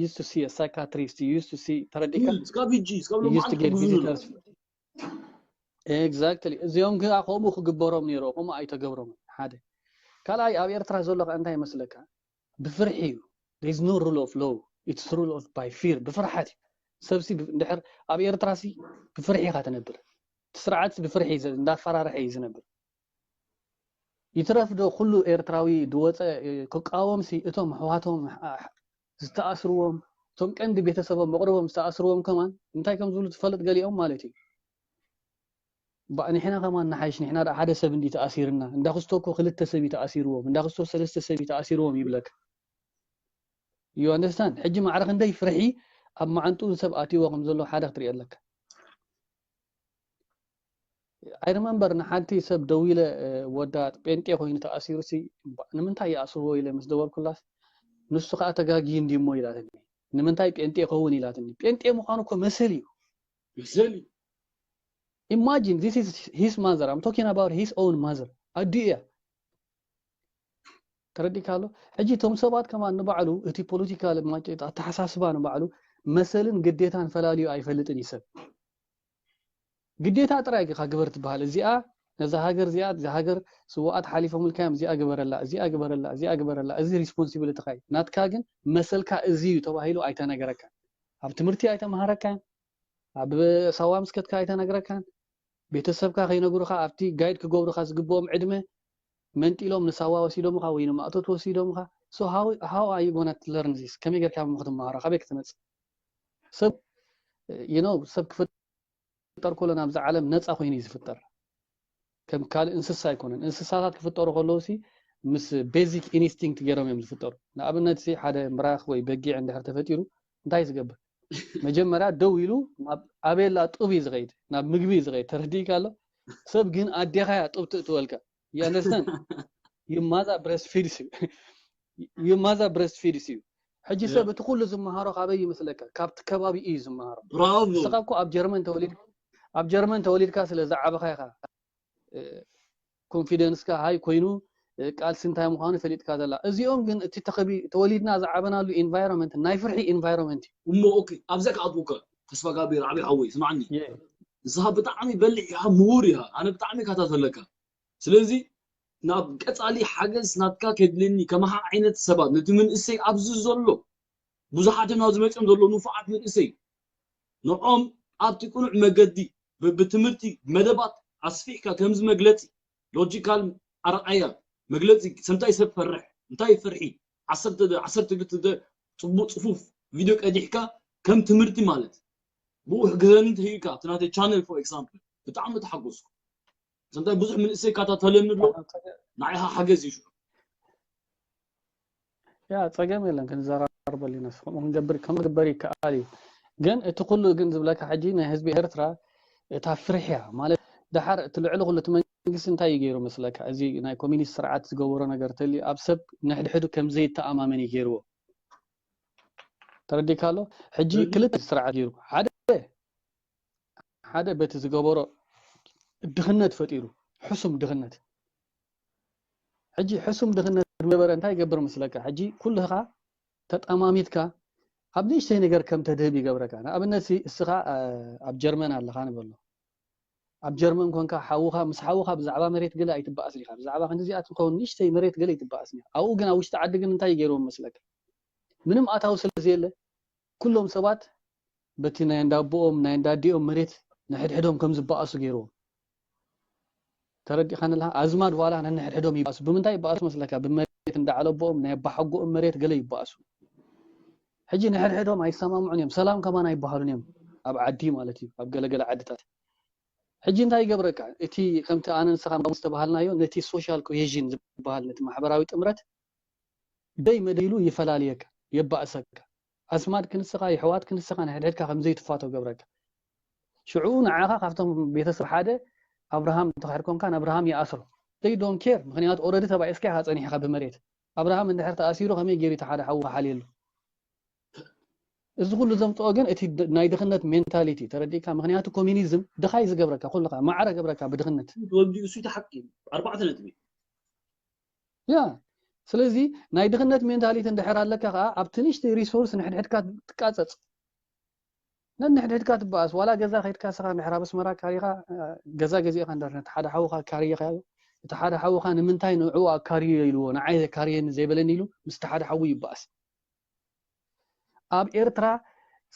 used to see a psychiatrist you used to see ተረዲካ እስካብ ሕጂ እስካብ you used to ሎማዓንቲ get ከምኡ ዝብሉ visitors exactly እዚኦም ከዓ ከምኡ ክግበሮም ነይሮ ከምኡ ኣይተገብሮም ሓደ ካልኣይ ኣብ ኤርትራ ዘሎ ከዓ እንታይ ይመስለካ ብፍርሒ እዩ there is no rule of law it's rule of by fear ብፍርሓት እዩ ሰብሲ እንድሕር ኣብ ኤርትራ ሲ ብፍርሒ ኢኻ ትነብር እቲ ስርዓት ብፍርሒ እዩ ዘ- እንዳፈራርሐ እዩ ዝነብር ይትረፍ ዶ ኩሉ ኤርትራዊ ዝወፀ እ፣ ክቃወም ሲ እቶም ኣሕዋቶም ኣ- ዝተኣስርዎም እቶም ቀንዲ ቤተሰቦም መቕረቦም ዝተኣስርዎም ከማን እንታይ ከም ዝብሉ ትፈልጥ ገሊኦም ማለት እዩ ባ- ንሕና ከማን ንሓይሽ ንሕና ደኣ ሓደ ሰብ እንዲ ተኣሲርና እንዳ ክስቶ እኮ ክልተ ሰብ እዩ ተኣሲርዎም እንዳ ክስቶ ሰለስተ ሰብ እዩ ተኣሲርዎም ይብለካ you understand ሕጂ ማዕረ ክንደይ ፍርሒ ኣብ መዓንጥኡ ሰብ ኣትይዎ ከም ዘሎ ሓደ ክትርኢ ኣለካ I remember ንሓንቲ ሰብ ደዊለ እ፣ ወዳ ጴንጤ ኮይኑ ተኣሲሩ ሲ እባ ንምንታይ ይኣስርዎ ኢለ ምስ ደወልኩላስ ንሱ ከዓ ተጋጊ እንዲሞ ኢላትኒ ንምንታይ ጴንጤ ይኸውን ኢላትኒ ጴንጤ ምዃኑ እኮ መሰል እዩ መሰል እዩ imagine this is his mother I'm talking about his own mother ኣዲኡ እያ ተረዲካ ኣሎ ሕጂ እቶም ሰባት ከማን ንባዕሉ እቲ ፖለቲካል ማጨት ኣተሓሳስባ ንባዕሉ መሰልን ግዴታን ፈላልዩ ኣይፈልጥን እዩ ሰብ ግዴታ ጥራይ ኢኻ ግበር ትበሃል እዚኣ ነዛ ሃገር እዚኣ እዛ ሃገር ስዋኣት ሓሊፎምልካ እዮም እዚኣ ግበረላ እዚኣ ግበረላ እዚኣ ግበረላ እዚ ሪስፖንሲቢሊቲ ካ ናትካ ግን መሰልካ እዚ እዩ ተባሂሉ ኣይተነገረካ ኣብ ትምህርቲ ኣይተመሃረካ ኣብ ሳዋ ምስ ከድካ ኣይተነግረካን ቤተሰብካ ከይነግሩካ ኣብቲ ጋይድ ክገብሩካ ዝግብኦም ዕድመ መንጢሎም ንሳዋ ወሲዶምካ ወይ ንማእቶት ወሲዶምካ so how how are you gonna learn this ከመይ ጌርካ ሞ ክትመሃሮ ካበይ ክትመጽእ ሰብ you know ሰብ ክፍጠር ኮሎ ናብዛ ዓለም ነፃ ኮይኑ እዩ ዝፍጠር ከም ካልእ እንስሳ ኣይኮነን። እንስሳታት ክፍጠሩ ከለዉ ሲ ምስ basic instinct ገይሮም እዮም ዝፍጠሩ። ንኣብነት ሲ ሓደ ምራኽ ወይ በጊዕ እንድሕር ተፈጢሩ እንታይ ዝገብር? መጀመርያ ደው ኢሉ ናብ ኣቤላ ጡብ እዩ ዝኸይድ፣ ናብ ምግቢ እዩ ዝኸይድ። ተረዲእካ ኣሎ? ሰብ ግን ኣዴኻ እያ ጡብ ትእትወልካ። You understand? Your mother breastfeeds you. Your mother breastfeeds you. ሕጂ ሰብ እቲ ኩሉ ዝመሃሮ ካበይ ይመስለካ? ካብቲ ከባቢ እዩ ዝመሃሮ። ብራቮ ንስኻ እኮ ኣብ ጀርመን ተወሊድ ኣብ ጀርመን ተወሊድካ ስለ ዝዓበኻ ኢኻ ኮንፊደንስካ ሃይ ኮይኑ ቃልሲ እንታይ ምዃኑ ፈሊጥካ ዘላ። እዚኦም ግን እቲ ተኸቢ ተወሊድና ዝዓበናሉ environment ናይ ፍርሒ environment እዩ። እሞ ኦኬ ኣብዛ ክኣትወካ ተስፋ ጋብር ዓብይ ሓወይ ስማዕኒ የ- ንስኻ ብጣዕሚ በሊሕ ኢኻ ምሁር ኢኻ ኣነ ብጣዕሚ ካታተለካ ስለዚ ናብ ቀፃሊ ሓገዝ ናትካ ከድልኒ ከማኻ ዓይነት ሰባት ነቲ መንእሰይ ኣብዚ ዘሎ ብዙሓት ናብ ዝመፅኦም ዘሎ ንፉዓት መንእሰይ ንዖም ኣብቲ ቅኑዕ መገዲ ብ- ብትምህርቲ መደባት ኣስፊሕካ ከምዚ መግለፂ ሎጂካል ኣርኣያ መግለፂ ሰምታይ ሰብ ፈርሕ እንታይ ፍርሒ ዓሰርተ ዓሰርተ ክልተ ደ- ፅቡቅ ፅፉፍ ቪድዮ ቀዲሕካ ከም ትምህርቲ ማለት ብኡ ሕግዘኒ እንተሂብካ እቲ ናተይ ቻነል for example ብጣዕሚ ተሓጎስኩ ሰምታይ ብዙሕ መንእሰይ ይከታተለኒ ኣሎ ንዓይኻ ሓገዝ እዩ ያ ጸገም የለን ክንዘራርበሉ ኢና ከምኡ ክንገብር ከም ግበር ይከኣል እዩ ግን እቲ ኩሉ ግን ዝብለካ ሕጂ ናይ ህዝቢ ኤርትራ እታ ፍርሕያ ማለት ደሓር እቲ ልዕሊ ኩሉ እቲ መንግስቲ እንታይ እዩ ገይሩ መስለካ እዚ ናይ ኮሚኒስት ስርዓት ዝገበሮ ነገር ተልዩ ኣብ ሰብ ንሕድሕዱ ከም ዘይተኣማመን እዩ ገይርዎ ተረዲካ ኣሎ ሕጂ ክልተ ስርዓት ገይሩ ሓደ ሓደ በቲ ዝገበሮ ድኽነት ፈጢሩ ሕሱም ድኽነት ሕጂ ሕሱም ድኽነት ዝነበረ እንታይ ይገብር ምስለካ ሕጂ ኩልኻ ተጠማሚትካ ኣብ ንእሽተይ ነገር ከም ተድህብ ይገብረካ ንኣብነት እስኻ ኣብ ጀርመን ኣለኻ ንበሎ ኣብ ጀርመን ኮንካ ሓውኻ ምስ ሓውኻ ብዛዕባ መሬት ገለ ኣይትበኣስ ዲኻ ብዛዕባ ክንዲዚኣ ትኸውን ንእሽተይ መሬት ገለ ይትበኣስ ኣብኡ ግን ኣብ ውሽጢ ዓዲ ግን እንታይ ይገይርዎም መስለካ ምንም ኣታዊ ስለ ዘየለ ኩሎም ሰባት በቲ ናይ እንዳቦኦም ናይ እንዳዲኦም መሬት ንሕድሕዶም ከም ዝበኣሱ ገይርዎም ተረዲኻንላ ኣዝማድ ዋላ ነንሕድሕዶም ይበኣሱ ብምንታይ ይበኣሱ መስለካ ብመሬት እንዳዓለቦኦም ናይ ኣባሓጎኦም መሬት ገለ ይበኣሱ ሕጂ ንሕድሕዶም ኣይሰማምዑን እዮም ሰላም ከማን ኣይበሃሉን እዮም ኣብ ዓዲ ማለት እዩ ኣብ ገለገለ ዓድታት ሕጂ እንታይ ይገብረካ እቲ ከምቲ ኣነ ንስኻ ዝተባሃልናዮ ነቲ social cohesion ዝበሃል ነቲ ማሕበራዊ ጥምረት ደይ መደይሉ ይፈላልየካ የባእሰካ ኣስማድ ክንስኻ የሕዋት ክንስኻ ንሕድሕድካ ከም ዘይትፋቶ ገብረካ ሽዑ ንዓኻ ካብቶም ቤተሰብ ሓደ ኣብርሃም እንተኽሕድ ኮንካ ንኣብርሃም ይኣስሮ they don't care ምክንያቱ already ተባኢስካ ኢኻ ጸኒሕካ ብመሬት ኣብርሃም እንድሕር ተኣሲሩ ከመይ ገይሩ እቲ ሓደ ሓዉ ክሓልየሉ እዚ ኩሉ ዘምፅኦ ግን እቲ ናይ ድኽነት mentality ተረዲእካ ምክንያቱ ኮሚኒዝም ድኻይ ዝገብረካ ኩልኻ ማዕረ ገብረካ ብድኽነት ተወዲኡ እሱ ሓቂ ኣርባዕተ ነጥቢ ያ ስለዚ ናይ ድኽነት mentality እንድሕር ኣለካ ከዓ ኣብቲ ንእሽተይ resource ንሕድሕድካ ትቃፀፅ ነንሕድሕድካ ትበኣስ ዋላ ገዛ ከይድካ ስኻ እንድሕር ኣብ ኣስመራ ካሪኻ ገዛ ገዚእካ እንድሕር ነቲ ሓደ ሓውካ ካርየኻዮ እቲ ሓደ ሓውካ ንምንታይ ንዕኡ ኣካርዮ ኢልዎ ንዓይ ዘካርየኒ ዘይበለኒ ኢሉ ምስቲ ሓደ ሓዉ ይበኣስ ኣብ ኤርትራ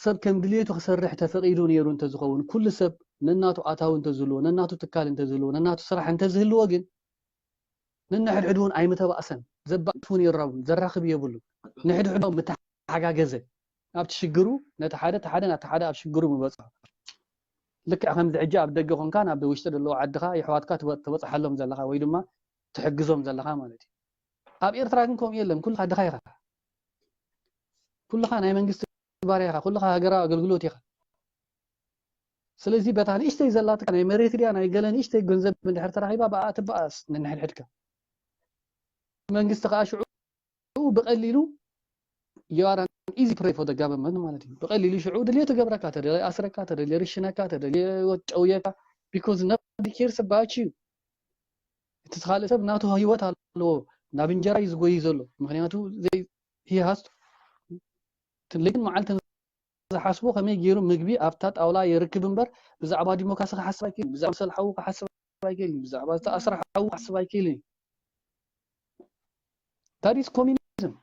ሰብ ከም ድልየቱ ክሰርሕ ተፈቒዱ ነይሩ እንተዝኸውን ኩሉ ሰብ ነናቱ ኣታዊ እንተዝህልዎ ነናቱ ትካል እንተዝህልዎ ነናቱ ስራሕ እንተዝህልዎ ግን ነንሕድሕድ እውን ኣይምተባእሰን ዘባእስ እውን የራውን ዘራኽብ የብሉ ንሕድሕዶ ምተሓጋገዘ ኣብቲ ሽግሩ ነቲ ሓደ እቲ ሓደ ናቲ ሓደ ኣብ ሽግሩ ምበፅሖ ልክዕ ከምዚ ሕጂ ኣብ ደገ ኮንካ ናብ ውሽጢ ዘለዉ ዓድኻ የሕዋትካ ትበፅሓሎም ዘለኻ ወይ ድማ ትሕግዞም ዘለኻ ማለት እዩ ኣብ ኤርትራ ግን ከምኡ የለን ኩልኻ ድኻ ኢኻ ኩልኻ ናይ መንግስቲ ባርያ ኢኻ ኩልኻ ሃገራዊ ኣገልግሎት ኢኻ ስለዚ በታ ንእሽተይ ዘላትካ ናይ መሬት ድያ ናይ ገለ ንእሽተይ ገንዘብ እንድሕር ተራኺባ ብኣ ትበኣስ ነንሕድሕድካ መንግስቲ ከዓ ሽዑ ብቀሊሉ you are an easy prey for the government ማለት እዩ ብቀሊሉ ሽዑ ድልዮ ትገብረካ ተደለ ኣስረካ ተደለ ርሽነካ ተደለ ጨውየካ because nobody cares about you እቲ ካልእ ሰብ ናቱ ህይወት ኣለዎ ናብ እንጀራ እዩ ዝጎይ ዘሎ ምክንያቱ he has to ለይትን መዓልትን ዝሓስቦ ከመይ ገይሩ ምግቢ ኣብታ ጣውላ የርክብ እምበር ብዛዕባ ዲሞክራሲ ክሓስብ ኣይክእል ብዛዕባ ሰልሓዊ ክሓስብ ኣይክእል ብዛዕባ ዝተኣስረ ሓዊ ክሓስብ ኣይክእል that is communism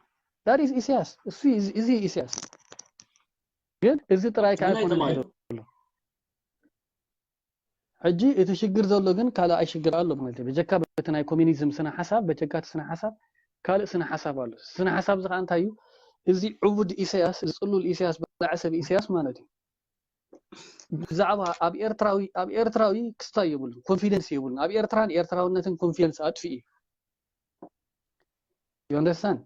that is ኢሳያስ እሱ እዚ ኢሳያስ ግን እዚ ጥራይ ከዓ ኣይኮነ ዘሎ ሕጂ እቲ ሽግር ዘሎ ግን ካልኣይ ሽግር ኣሎ ማለት እዩ። በጀካ በቲ ናይ ኮሚኒዝም ስነ ሓሳብ በጀካ እቲ ስነ ሓሳብ ካልእ ስነ ሓሳብ ኣሎ። ስነ ሓሳብ እዚ ከዓ እንታይ እዩ? እዚ ዕቡድ ኢሳያስ፣ እዚ ጽሉል ኢሳያስ፣ በላዕ ሰብ ኢሳያስ ማለት እዩ። ብዛዕባ ኣብ ኤርትራዊ ኣብ ኤርትራዊ ክስታይ የብሉን፣ ኮንፊደንስ የብሉን። ኣብ ኤርትራን ኤርትራውነትን ኮንፊደንስ ኣጥፊኡ እዩ። You understand?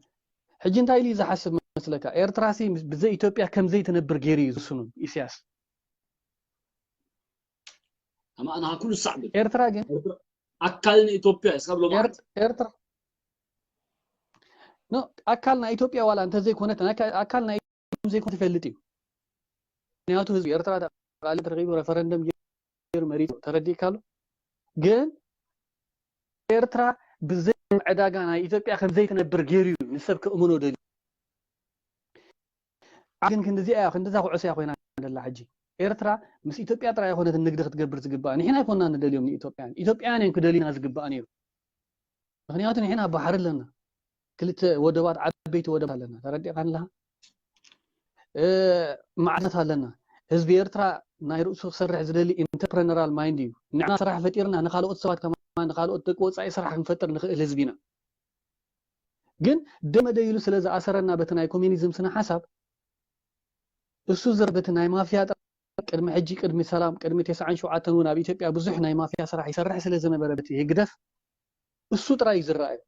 ሕጂ እንታይ ኢሉ እዩ ዝሓስብ መስለካ? ኤርትራ ሲ ብዘይ ኢትዮጵያ ከም ዘይትነብር ገይሩ እዩ ዝስኑ ኢሳያስ። ኣማእና ኩሉ ሳዕ ብል ኤርትራ ግን ኣካል ንኢትዮጵያ እስካብ ሎም ኤርት- ኤርትራ ኖ ኣካል ናይ ኢትዮጵያ ዋላ እንተዘይኮነት ኣካ- ኣካል ናይ ኢትዮጵያ ዘይኮነ ትፈልጥ እዩ። ምክንያቱ ህዝቢ ኤርትራ ተቃሊ ተረኪቡ ረፈረንደም ገይሩ መሪጡ ተረዲእካ ኣሎ። ግን ኤርትራ ብዘይ ዕዳጋ ናይ ኢትዮጵያ ከም ዘይትነብር ገይሩ እዩ ንሰብ ክእምኖ ደልዩ። ግን ክንዲዚኣ እያ ክንዲዛ ኩዕሶ እያ ኮይና ደላ ሕጂ። ኤርትራ ምስ ኢትዮጵያ ጥራይ ኣይኮነትን ንግዲ ክትገብር ዝግባእ። ንሕና ኣይኮና ንደልዮም ንኢትዮጵያን፣ ኢትዮጵያን እዮም ክደልዩና ዝግባእ ነይሩ። ምክንያቱ ንሕና ባሕሪ ኣለና፣ ክልተ ወደባት ዓበይቲ ወደባት ኣለና። ተረዲእካ ኣለካ? ማዕድናት ኣለና። ህዝቢ ኤርትራ ናይ ርእሱ ክሰርሕ ዝደሊ ኢንተርፕረነራል ማይንድ እዩ። ንዕና ስራሕ ፈጢርና ንካልኦት ሰባት ከማን ንካልኦት ደቂ ወፃኢ ስራሕ ክንፈጥር ንክእል ህዝቢ ኢና። ግን ደመደ ኢሉ ስለ ዝኣሰረና በቲ ናይ ኮሚኒዝም ስነ ሓሳብ እሱ ዝር በቲ ናይ ማፍያ ጥራይ ቅድሚ ሕጂ ቅድሚ ሰላም ቅድሚ ተስዓን ሸውዓተን እውን ኣብ ኢትዮጵያ ብዙሕ ናይ ማፍያ ስራሕ ይሰርሕ ስለ ዝነበረ በቲ ህግደፍ እሱ ጥራይ እዩ ዝረኣዩ።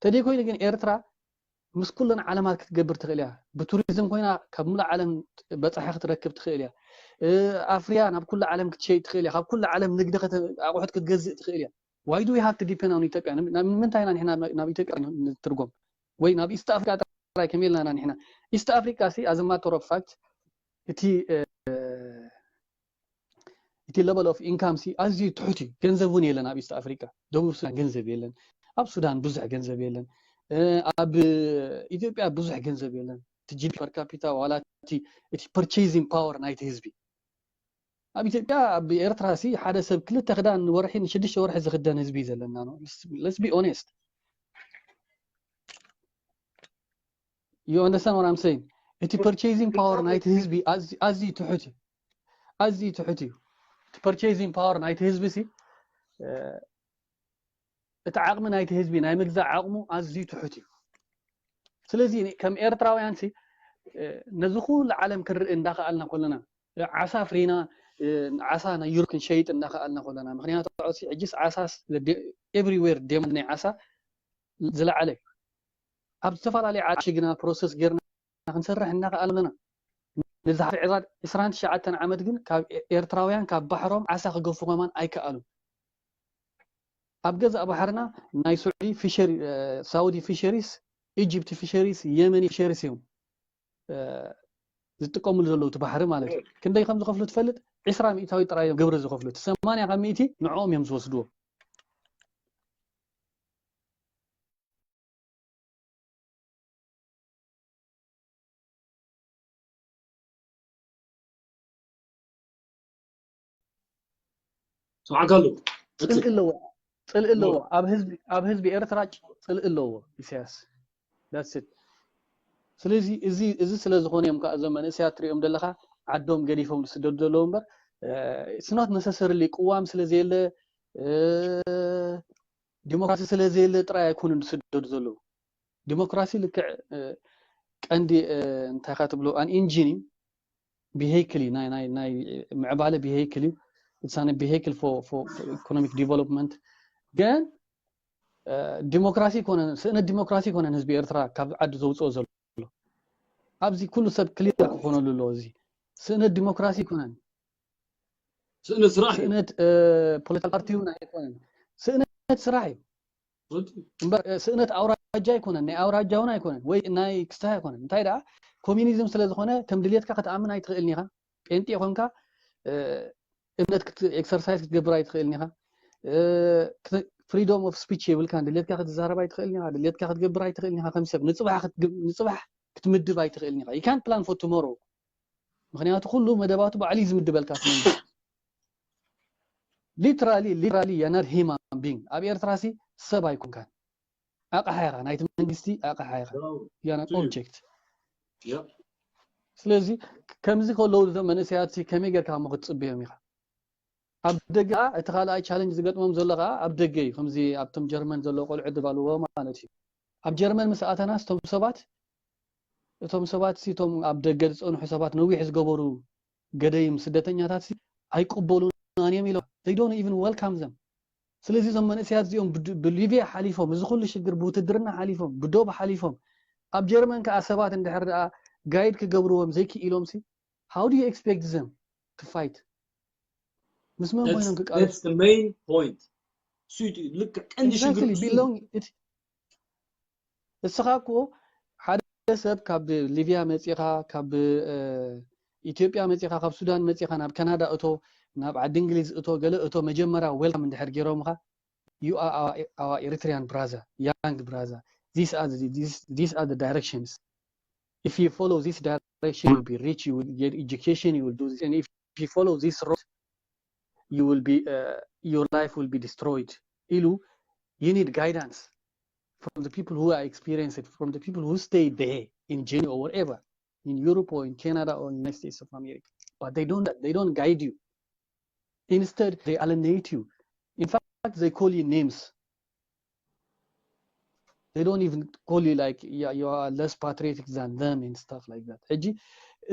ተደይ ኮይኑ ግን ኤርትራ ምስ ኩለን ዓለማት ክትገብር ትኽእል እያ። ብቱሪዝም ኮይና ካብ ሙሉእ ዓለም በፃሒ ክትረክብ ትኽእል እያ። ኣፍርያ ናብ ኩሉ ዓለም ክትሸይጥ ትኽእል እያ። ካብ ኩሉ ዓለም ንግዲ ኣቑሑት ክትገዝእ ትኽእል እያ። Why do we have to depend on ኢትዮጵያ? ንምንታይ ኢና ንሕና ናብ ኢትዮጵያ ንትርጎም ወይ ናብ ኢስት ኣፍሪካ ጥራይ ከመይ ኢልና ኢና ንሕና ኢስት ኣፍሪካ ሲ as a matter of fact እቲ እቲ level of income ሲ ኣዝዩ ትሑት እዩ። ገንዘብ እውን የለን ኣብ ኢስት ኣፍሪካ። ደቡብ ሱዳን ገንዘብ የለን፣ ኣብ ሱዳን ብዙሕ ገንዘብ የለን፣ ኣብ ኢትዮጵያ ብዙሕ ገንዘብ የለን። እቲ GDP per capita ዋላ እቲ purchasing power ናይቲ ህዝቢ ኣብ ኢትዮጵያ ኣብ ኤርትራ ሲ ሓደ ሰብ ክልተ ክዳን ንወርሒ ንሽዱሽተ ወርሒ ዝክደን ህዝቢ እዩ ዘለና። Let's be honest. You understand what I'm saying? እቲ purchasing power ናይቲ ህዝቢ ኣዝዩ ትሑት እዩ። ኣዝዩ ትሑት እዩ። እቲ purchasing power ናይቲ ህዝቢ ሲ እቲ ዓቕሚ ናይቲ ህዝቢ ናይ ምግዛእ ዓቕሙ ኣዝዩ ትሑት እዩ። ስለዚ ከም ኤርትራውያን ሲ ነዚ ኩሉ ዓለም ክንርኢ እንዳኸኣልና ከለና ዓሳ ፍሪና ዓሳ ናይ ዩሮፕ ክንሸይጥ እንዳኸኣልና ከለና ምክንያቱ ሕጂስ ዓሳ everywhere demand ናይ ዓሳ ዝለዓለ እዩ። ኣብ ዝተፈላለዩ ዓዲ ግና ፕሮሰስ ጌርና ክንሰርሕ እናኸኣል ኣለና። ንዝሓለፈ ዕስራን ትሽዓተን ዓመት ግን ካብ ኤርትራውያን ካብ ባሕሮም ዓሳ ክገፉ ከማን ኣይከኣሉን። ኣብ ገዛእ ባሕርና ናይ ስዑዲ ፊሸሪ ሳውዲ ፊሸሪስ ኢጅፕት ፊሸሪስ የመኒ ፊሸሪስ እዮም ዝጥቀምሉ ዘለዉ እቲ ባሕሪ ማለት እዩ። ክንደይ ከም ዝኸፍሉ ትፈልጥ? ዕስራ ሚእታዊ ጥራይ እዮም ግብሪ ዝኸፍሉ። እቲ ሰማንያ ካብ ሚእቲ ንዕኦም እዮም ዝወስድዎ። ሰማዕካ ኣለኹ። ጽልኢ ኣለዎ ጽልኢ ኣለዎ ኣብ ህዝቢ ኣብ ህዝቢ ኤርትራ ጽልኢ ኣለዎ ኢሳያስ። That's it። ስለዚ እዚ እዚ ስለ ዝኾነ እዮም ከዓ እዞም መንእሰያት ትሪኦም ዘለኻ ዓዶም ገዲፎም ዝስደዱ ዘለዉ እምበር it's not necessarily ቅዋም ስለ ዘየለ ዲሞክራሲ ስለ ዘየለ ጥራይ ኣይኮኑን ዝስደዱ ዘለዉ። ዲሞክራሲ ልክዕ ቀንዲ እንታይ ካ ትብሎ an engine እዩ። ቢሄክል እዩ ናይ ናይ ናይ ምዕባለ ቢሄክል እዩ። It's an vehicle for for economic development። ግን ዲሞክራሲ ይኮነን ስእነት ዲሞክራሲ ይኮነን ህዝቢ ኤርትራ ካብ ዓዲ ዘውፅኦ ዘሎ ኣብዚ ኩሉ ሰብ ክሊር ክኾነሉ ኣለዎ። እዚ ስእነት ዲሞክራሲ ይኮነን ስእነት ስራሕ እዩ። ስእነት ፖለቲካል ፓርቲ እውን ኣይኮነን። ስእነት ስራሕ እዩ። እምበር ስእነት ኣውራጃ ኣይኮነን፣ ናይ ኣውራጃ እውን ኣይኮነን፣ ወይ ናይ ክስታይ ኣይኮነን። እንታይ ደኣ ኮሚኒዝም ስለ ዝኾነ ከም ድሌትካ ክትኣምን ኣይትኽእልን ኢኻ። ጴንጤ ኮንካ እምነት ኤክሰርሳይዝ ክትገብር ኣይትኽእልን ኢኻ። ፍሪዶም ኦፍ ስፒች የብልካን። ድሌትካ ክትዛረብ ኣይትኽእልን ኢኻ። ድሌትካ ክትገብር ኣይትኽእልን ኢኻ። ከም ሰብ ንፅባሕ ክትምድብ ኣይትኽእልን ኢኻ። You can't plan for tomorrow። ምክንያቱ ኩሉ መደባቱ ባዕሉ እዩ ዝምድበልካ እቲ መንግስቲ። Literally literally you're not human being። ኣብ ኤርትራ ሲ ሰብ ኣይኮንካን። ኣቕሓ ኢኻ፣ ናይቲ መንግስቲ ኣቕሓ ኢኻ። You're an object። ስለዚ ከምዚ ከለዉ እዞም መንእሰያት ሲ ከመይ ጌርካ እሞ ክትጽበዮም ኢኻ? ኣብ ደገ እቲ ካልኣይ ቻለንጅ ዝገጥሞም ዘሎ ከዓ ኣብ ደገ እዩ። ከምዚ ኣብቶም ጀርመን ዘለዉ ቆልዑ ዝባልዎ ማለት እዩ። ኣብ ጀርመን ምስ ኣተናስ እቶም ሰባት እቶም ሰባት ሲ እቶም ኣብ ደገ ዝጸንሑ ሰባት ነዊሕ ዝገበሩ ገደይም ስደተኛታት ኣይቅበሉናን እዮም ኢሎም። They don't even welcome them። ስለዚ እዞም መንእሰያት እዚኦም ብሊብያ ሓሊፎም፣ እዚ ኩሉ ሽግር ብውትድርና ሓሊፎም፣ ብዶብ ሓሊፎም፣ ኣብ ጀርመን ከዓ ሰባት እንድሕር ደኣ ጋይድ ክገብርዎም ዘይክኢሎም ሲ፣ how do you expect them to fight? ምስ መን ኮይኖም ክቃለሱ? Main point። ልክዕ ቀንዲ ሽግር እስኻ እኮ ሓደ ሰብ ካብ ሊብያ መፂኻ፣ ካብ ኢትዮጵያ መፂኻ፣ ካብ ሱዳን መፂኻ ናብ ካናዳ እቶ፣ ናብ ዓዲ እንግሊዝ እቶ፣ ገለ እቶ፣ መጀመርያ welcome እንድሕር ገይሮምኻ፣ you are our Eritrean brother, young brother, these are these are the directions. If you follow this direction, you will be rich, you will get education, you will do this, and if you follow this road, you will be uh, your life will be destroyed. ኢሉ you need guidance from the people who are experienced it, from the people who stayed there in Germany or wherever, in Europe or in Canada or in the United States of America. But they don't they don't guide you. Instead, they alienate you. In fact, they call you names. They don't even call you like you are less patriotic than them and stuff like that. ሕጂ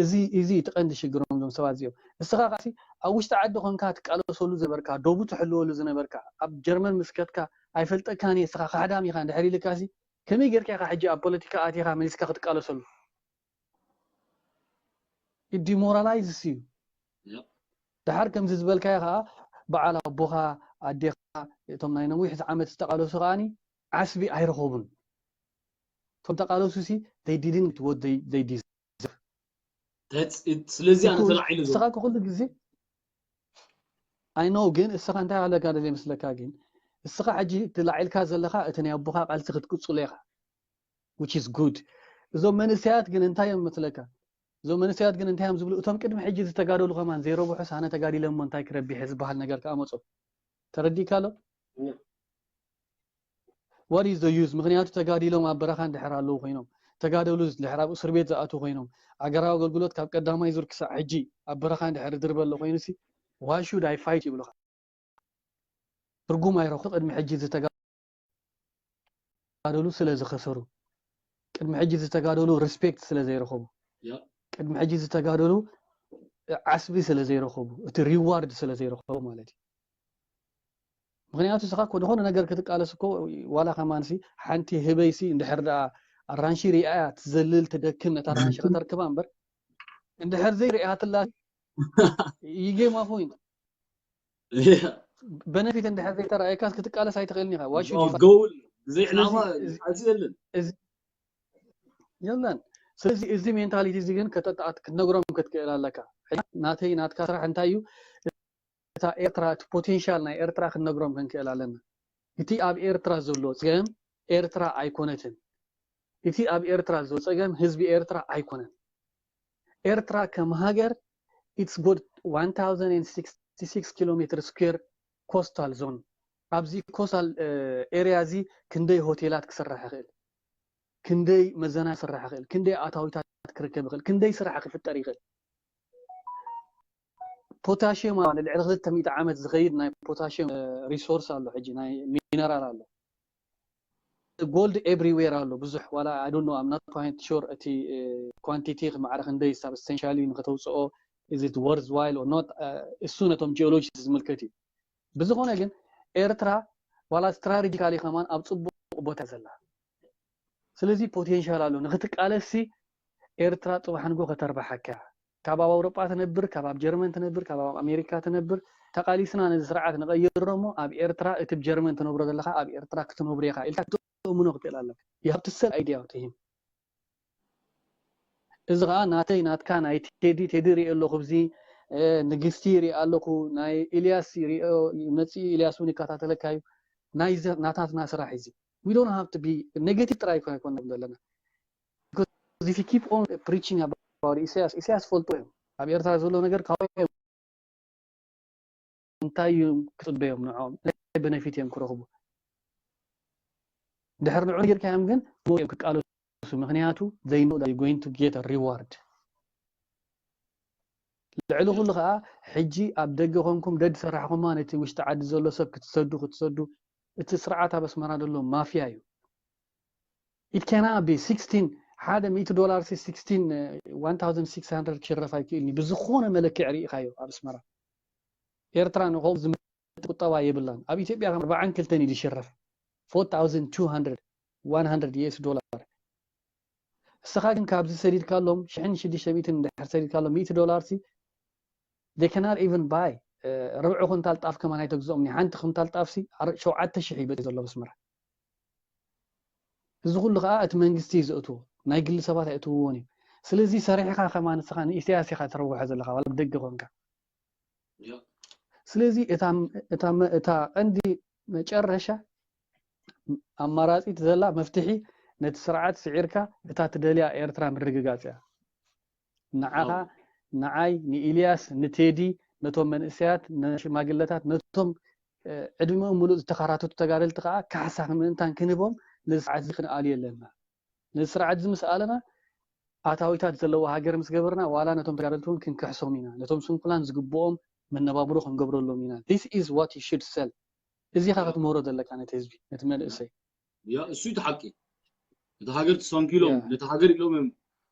እዚ እዚ እቲ ቀንዲ ሽግሮም ዞም ሰባት እዚኦም። እስኻ ካሲ ኣብ ውሽጢ ዓዲ ኮንካ ትቃለሰሉ ዝነበርካ፣ ዶቡ ትሕልወሉ ዝነበርካ፣ ኣብ ጀርመን ምስ ከድካ ኣይፈልጠካን እየ፣ እስኻ ካሕዳም ኢኻ እንድሕር ኢልካሲ፣ ከመይ ጌርካ ኢኻ ሕጂ ኣብ ፖለቲካ ኣቲኻ መሊስካ ክትቃለሰሉ? It demoralizes you። ደሓር ከምዚ ዝበልካዮ ከዓ በዓል ኣቦኻ፣ ኣዴኻ፣ እቶም ናይ ነዊሕ ዓመት ዝተቃለሱ ከዓኒ ዓስቢ ኣይረኸቡን። እቶም ተቃለሱ ሲ they didn't what they deserve። ስለዚ ኣነ ተላዒሉ እስኻ ኩሉ ግዜ I know፣ ግን እስኻ እንታይ ኣለካ ደለ ይመስለካ? ግን እስኻ ሕጂ ትላዒልካ ዘለኻ እቲ ናይ ኣቦኻ ቃልሲ ክትቅጽሎ ኢኻ፣ which is good። እዞም መንእሰያት ግን እንታይ እዮም መስለካ? እዞም መንእሰያት ግን እንታይ እዮም ዝብሉ? እቶም ቅድሚ ሕጂ ዝተጋደሉ ከማን ዘይረብሑስ ኣነ ተጋዲለ እሞ እንታይ ክረቢሐ ዝበሃል ነገር ክኣመፁ ተረዲእካ ኣሎ። What is the use? ምክንያቱ ተጋዲሎም ኣብ በረኻ እንድሕር ኣለዉ ኮይኖም፣ ተጋደሉ እንድሕር ኣብ እስር ቤት ዝኣትዉ ኮይኖም፣ ኣገራዊ ኣገልግሎት ካብ ቀዳማይ ዙር ክሳዕ ሕጂ ኣብ በረኻ እንድሕር ድርበ ኣሎ ኮይኑሲ why should I fight ይብሉኻ። ትርጉም ኣይረኹ። ቅድሚ ሕጂ ዝተጋደሉ ስለ ዝኸሰሩ፣ ቅድሚ ሕጂ ዝተጋደሉ ሪስፔክት ስለ ዘይረኸቡ፣ ቅድሚ ሕጂ ዝተጋደሉ ዓስቢ ስለ ዘይረኸቡ፣ እቲ ሪዋርድ ስለ ዘይረኸቡ ማለት እዩ። ምክንያቱ እስኻ እኮ ዝኾነ ነገር ክትቃለስ እኮ ዋላ ከማንሲ ሓንቲ ህበይሲ እንድሕር ደኣ ኣራንሺ ሪኣያ ትዘልል ትደክም ነታ ኣራንሺ ከተርክባ እምበር እንድሕር ዘይርኣያትላ you gain a point። በነፊት እንድሕር ዘይተረኣየካስ ክትቃለስ ኣይትኽእልን ኢኻ። ጎል ብዘይ ዕላማ የለን። የለን። ስለዚ እዚ ሜንታሊቲ እዚ ግን ከተጣት ክትነግሮም ክትክእል ኣለካ። ናተይ ናትካ ስራሕ እንታይ እዩ? እታ ኤርትራ እቲ ፖቴንሻል ናይ ኤርትራ ክንነግሮም ክንክእል ኣለና። እቲ ኣብ ኤርትራ ዘሎ ጸገም ኤርትራ ኣይኮነትን። እቲ ኣብ ኤርትራ ዘሎ ጸገም ህዝቢ ኤርትራ ኣይኮነን። ኤርትራ ከም ሃገር it's got one thousand sixty-six kilometer square coastal zone። ኣብዚ ኮስታል ኤሪያ እዚ ክንደይ ሆቴላት ክስራሕ ይኽእል፣ ክንደይ መዘና ክስራሕ ይኽእል፣ ክንደይ ኣታዊታት ክርከብ ይኽእል፣ ክንደይ ስራሕ ክፍጠር ይኽእል። ፖታሽየም ኣሎ፣ ልዕሊ ክልተ ሚእቲ ዓመት ዝኸይድ ናይ ፖታሽየም ሪሶርስ ኣሎ፣ ሕጂ ናይ ሚነራል ኣሎ። ጎልድ ኤቭሪዌር ኣሎ ብዙሕ። ዋላ I don't know, I'm not quite sure እቲ ኳንቲቲ ማዕረ ክንደይ ሳብስታንሻሊ ንክተውፅኦ is it worthwhile or not፣ እሱ ነቶም ጂኦሎጂስት ዝምልከት እዩ። ብዝኾነ ግን ኤርትራ ዋላ ስትራቴጂካሊ ከማን ኣብ ፅቡቅ ቦታ ዘላ። ስለዚ ፖቴንሻል ኣሎ ንክትቃለሲ። ኤርትራ ፅባሕ ንጎ ከተርባሓካ፣ ካብ ኣብ ኣውሮጳ ትነብር፣ ካብ ኣብ ጀርመን ትነብር፣ ካብ ኣብ ኣሜሪካ ትነብር፣ ተቃሊስና ነዚ ስርዓት ንቀይሮ እሞ ኣብ ኤርትራ እቲ ብ ጀርመን ትነብሮ ዘለካ ኣብ ኤርትራ ክትነብሮ ኢኻ ኢልካ ክትእምኖ ክትእል ኣለካ። You have to sell idea to him። እዚ ከዓ ናተይ ናትካ ናይ ቴዲ ቴዲ ሪኦ ኣለኹ፣ ብዚ ንግስቲ ሪኦ ኣለኹ፣ ናይ ኢልያስ ሪኦ መፂኡ፣ ኢልያስ እውን ይከታተለካ እዩ። ናይ ናታትና ስራሕ እዚ we don't have to be negative ጥራይ ይኮን ይኮን ዘለና። Because if you keep on preaching about ኢሳያስ፣ ኢሳያስ ፈልጦ እዮም ኣብ ኤርትራ ዘሎ ነገር ካብ እንታይ እዮም ክፅበዮም ንዕኦም፣ እንታይ ቤነፊት እዮም ክረኽቡ? ድሕር ንዑ ጌርካዮም ግን ሞት እዮም ክቃለሱ፣ ምክንያቱ they know that going to get a reward። ልዕሊ ኩሉ ከዓ ሕጂ ኣብ ደገ ኮንኩም ደድ ሰራሕኹማ ነቲ ውሽጢ ዓዲ ዘሎ ሰብ ክትሰዱ ክትሰዱ፣ እቲ ስርዓት ኣብ ኣስመራ ዘሎ ማፍያ እዩ። It cannot be sixteen ሓደ ሚእቲ ዶላር ሲ ስክስቲን ዋን ታውዘንድ ሲክስ ሃንድረድ ክሽረፍ ኣይክእልን እዩ። ብዝኾነ መለክዕ ርኢኻዮ ኣብ ኣስመራ። ኤርትራ ንኸው ዝመጥ ቁጠባ የብላን። ኣብ ኢትዮጵያ ከም ኣርባዓን ክልተን እዩ ዝሽረፍ። ፎር ታውዘንድ ቱ ሃንድረድ ዋን ሃንድረድ ዩ ኤስ ዶላር። እስኻ ግን ካብዚ ሰዲድካሎም ሽሕን ሽዱሽተ ሚእትን እንድሕር ሰዲድካሎም ሚእቲ ዶላር ሲ they cannot even buy ርብዒ ኩንታል ጣፍ ከማን ኣይተግዝኦም። ሓንቲ ኩንታል ጣፍ ሲ ሸውዓተ ሽሕ እዩ በፂሑ ዘሎ ኣስመራ። እዚ ኩሉ ከዓ እቲ መንግስቲ እዩ ዘእትዎ፣ ናይ ግሊ ሰባት ኣይእትውዎን እዩ። ስለዚ ሰሪሕኻ ከማን ንስኻ ንኢሳያስ ኢኻ ተረብሖ ዘለኻ ዋላ ብደገ ኮንካ። ስለዚ እታ ቀንዲ መጨረሻ ኣማራፂት ዘላ መፍትሒ ነቲ ስርዓት ስዒርካ እታ ትደልያ ኤርትራ ምርግጋፅ እያ። ንዓኻ፣ ንዓይ፣ ንኢልያስ፣ ንቴዲ፣ ነቶም መንእሰያት፣ ንሽማግለታት፣ ነቶም ዕድሚኦም ሙሉእ ዝተኸራተቱ ተጋደልቲ ከዓ ካሕሳ ምእንታን ክንህቦም ነዚ ስርዓት እዚ ክንኣልዮ ኣለና። ነዚ ስርዓት እዚ ምስ ኣለና ኣታዊታት ዘለዎ ሃገር ምስ ገበርና ዋላ ነቶም ተጋደልቲ እውን ክንክሕሶም ኢና። ነቶም ስንኩላን ዝግብኦም መነባብሮ ክንገብረሎም ኢና። This is what you should sell። እዚኻ ክትምህሮ ዘለካ ነቲ ህዝቢ፣ ነቲ መንእሰይ። ያ እሱ እቲ ሓቂ። ነቲ ሃገር ተሰንኪሎም ነቲ ሃገር ኢሎም እዮም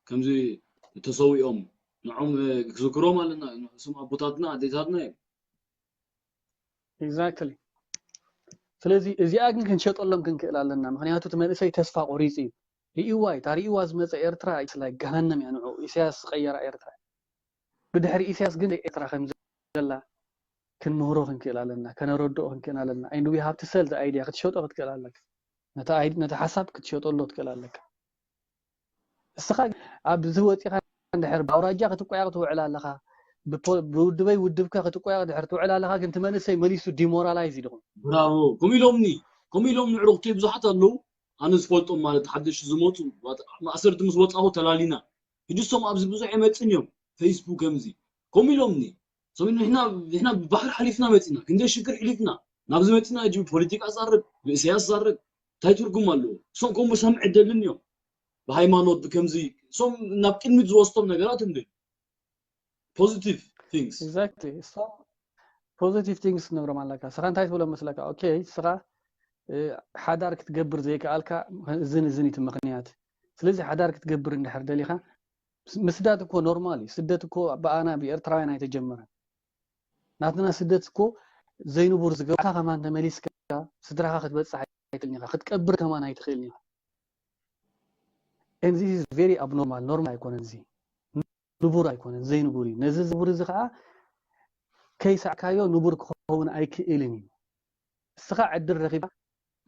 ከምዚ ተሰዊኦም። ንዖም ክዝክሮም ኣለና። እሶም ኣቦታትና ኣዴታትና እዮም። Exactly። ስለዚ እዚኣ ግን ክንሸጠሎም ክንክእል ኣለና። ምክንያቱ እቲ መንእሰይ ተስፋ ቆሪፁ እዩ። ርእይዋ እዩ። እታ ርእይዋ ዝመፀ ኤርትራ like ገሃነም እያ ንዑ። ኢሳያስ ዝቀየራ ኤርትራ። ብድሕሪ ኢሳያስ ግን ኤርትራ ከም ዘላ ክንምህሮ ክንክእል ኣለና፣ ከነረድኦ ክንክእል ኣለና። And we have to sell the idea። ክትሸጦ ክትክእል ኣለካ። ነቲ ሓሳብ ክትሸጠሎ ትክእል ኣለካ። እስኻ ኣብዚ ወፂኻ እንድሕር ብኣውራጃ ክትቋየቕ ትውዕል ኣለኻ፣ ብውድበይ ውድብካ ክትቋየቕ ድሕር ትውዕል ኣለኻ፣ ግን እቲ መንእሰይ መሊሱ ዲሞራላይዝ ይድኹም። ብራቮ። ከምኡ ኢሎምኒ፣ ከምኡ ኢሎም ንዕሩኽተይ ብዙሓት ኣለዉ። ኣነ ዝፈልጦም ማለት ሓደሽ ዝመፁ ማእሰርቲ ምስ ወፃኹ ተላሊና። ሕጂ እሶም ኣብዚ ብዙሕ ኣይመፅን እዮም። ፌስቡክ ከምዚ ከምኡ ኢሎምኒ። ንሕና ብባሕሪ ሓሊፍና መፂና፣ ክንደይ ሽግር ሕሊፍና ናብዚ መፂና። ሕጂ ብፖለቲካ ዛረብ፣ ብእሰያስ ዛረብ እንታይ ትርጉም ኣለዎ? እሶም ከምኡ ሰምዕ ደልን እዮም። ብሃይማኖት ብከምዚ እሶም ናብ ቅድሚት ዝወስዶም ነገራት እንደ positive things። Exactly። እሶም positive things ንብሎም ኣለካ። ስኻ እንታይ ትብሎም መስለካ? ኦኬ፣ ስኻ ሓዳር ክትገብር ዘይከኣልካ እዝን እዝን እቲ ምኽንያት። ስለዚ ሓዳር ክትገብር እንድሕር ደሊኻ ምስዳድ እኮ ኖርማል እዩ። ስደት እኮ ብኣና ብኤርትራውያን ኣይተጀመረን። ናትና ስደት እኮ ዘይንቡር ዝገብርካ ከማን ተመሊስካ ስድራኻ ክትበፅሕ ኣይትኽእልን ኢኻ፣ ክትቀብር ከማን ኣይትኽእልን ኢኻ። And this is very abnormal፣ ኖርማል ኣይኮነን፣ እዚ ንቡር ኣይኮነን፣ ዘይንቡር እዩ። ነዚ ዝቡር እዚ ከዓ ከይሳዕካዮ ንቡር ክኸውን ኣይክእልን እዩ። እስኻ ዕድል ረኺብካ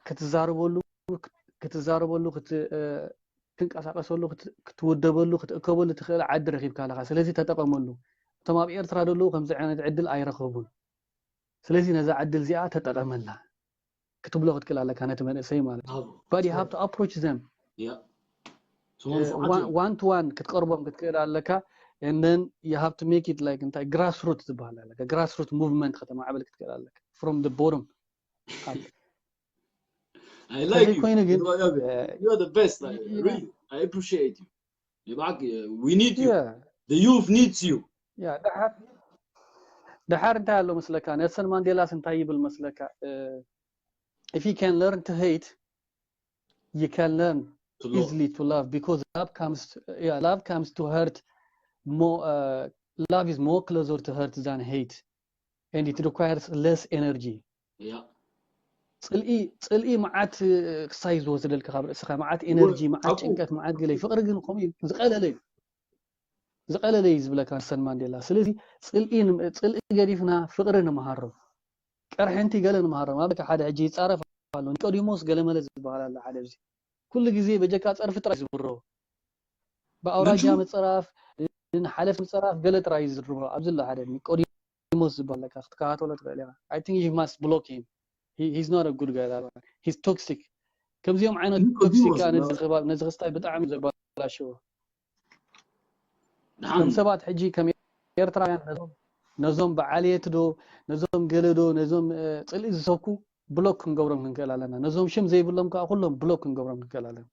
ክትዛረበሉ ክትዛረበሉ ክትንቀሳቀሰሉ ክትውደበሉ ክትእከበሉ ትኽእል ዓዲ ረኺብካ ኣለኻ። ስለዚ ተጠቐመሉ። እቶም ኣብ ኤርትራ ዘለዉ ከምዚ ዓይነት ዕድል ኣይረኸቡን። ስለዚ ነዛ ዕድል እዚኣ ተጠቐመላ ክትብሎ ክትክእል ኣለካ ነቲ መንእሰይ ማለት እዩ። But you have to approach them one to one ክትቀርቦም ክትክእል ኣለካ። And then you have to make it like እንታይ grassroot ዝበሃል ኣለካ። Grassroot movement ከተማዕብል ክትክእል ኣለካ from the bottom። I like you። ኮይኑ ግን you are the best. Really, I appreciate you. We need you. The youth needs you. ደሓር እንታይ ኣሎ መስለካ? ኔልሰን ማንዴላስ እንታይ ይብል መስለካ? If you can learn to hate, you can learn easily to love, because love comes to, yeah, love comes to hurt more, uh, love is more closer to hurt than hate, and it requires less energy. ጽልኢ ጽልኢ መዓት ክሳይ ዝወስደልካ ካብ ርእስኻ መዓት ኤነርጂ፣ መዓት ጭንቀት፣ መዓት ገለ። ፍቕሪ ግን ከምኡ እዩ፣ ዝቐለለ እዩ፣ ዝቐለለ እዩ ዝብለካ ኔልሰን ማንዴላ። ስለዚ ጽልኢ ጽልኢ ገዲፍና ፍቕሪ ንምሃሮ፣ ቀርሕንቲ ገለ ንምሃሮ። ማለት ሓደ ሕጂ ይጻረፍ ኣሎ ኒቆዲሞስ ገለመለ ዝበሃል ኣሎ ሓደ፣ ኣብዚ ኩሉ ግዜ በጀካ ጸርፊ ጥራይ ዝብሮ፣ ብኣውራጃ ምጽራፍ፣ ንሓለፍ ምጽራፍ ገለ ጥራይ ዝድርቦ ኣብዚ ኣሎ ሓደ ኒቆዲሞስ ዝበሃል ኣለካ፣ ክትከታተሎ ትኽእል ኢኻ። I think you must block him. He's not a good guy, that one. He's toxic. ከምዚኦም ዓይነት ቶክሲክ ነዚ ክስታይ ብጣዕሚ ዘበላሽዎ። ከም ሰባት ሕጂ ከም ኤርትራውያን ነዞም በዓልየት ዶ ነዞም ገለ ዶ ነዞም ጽልኢ ዝሰብኩ ብሎክ ክንገብሮም ክንክእል ኣለና። ነዞም ሽም ዘይብሎም ከዓ ኩሎም ብሎክ ክንገብሮም ክንክእል ኣለና።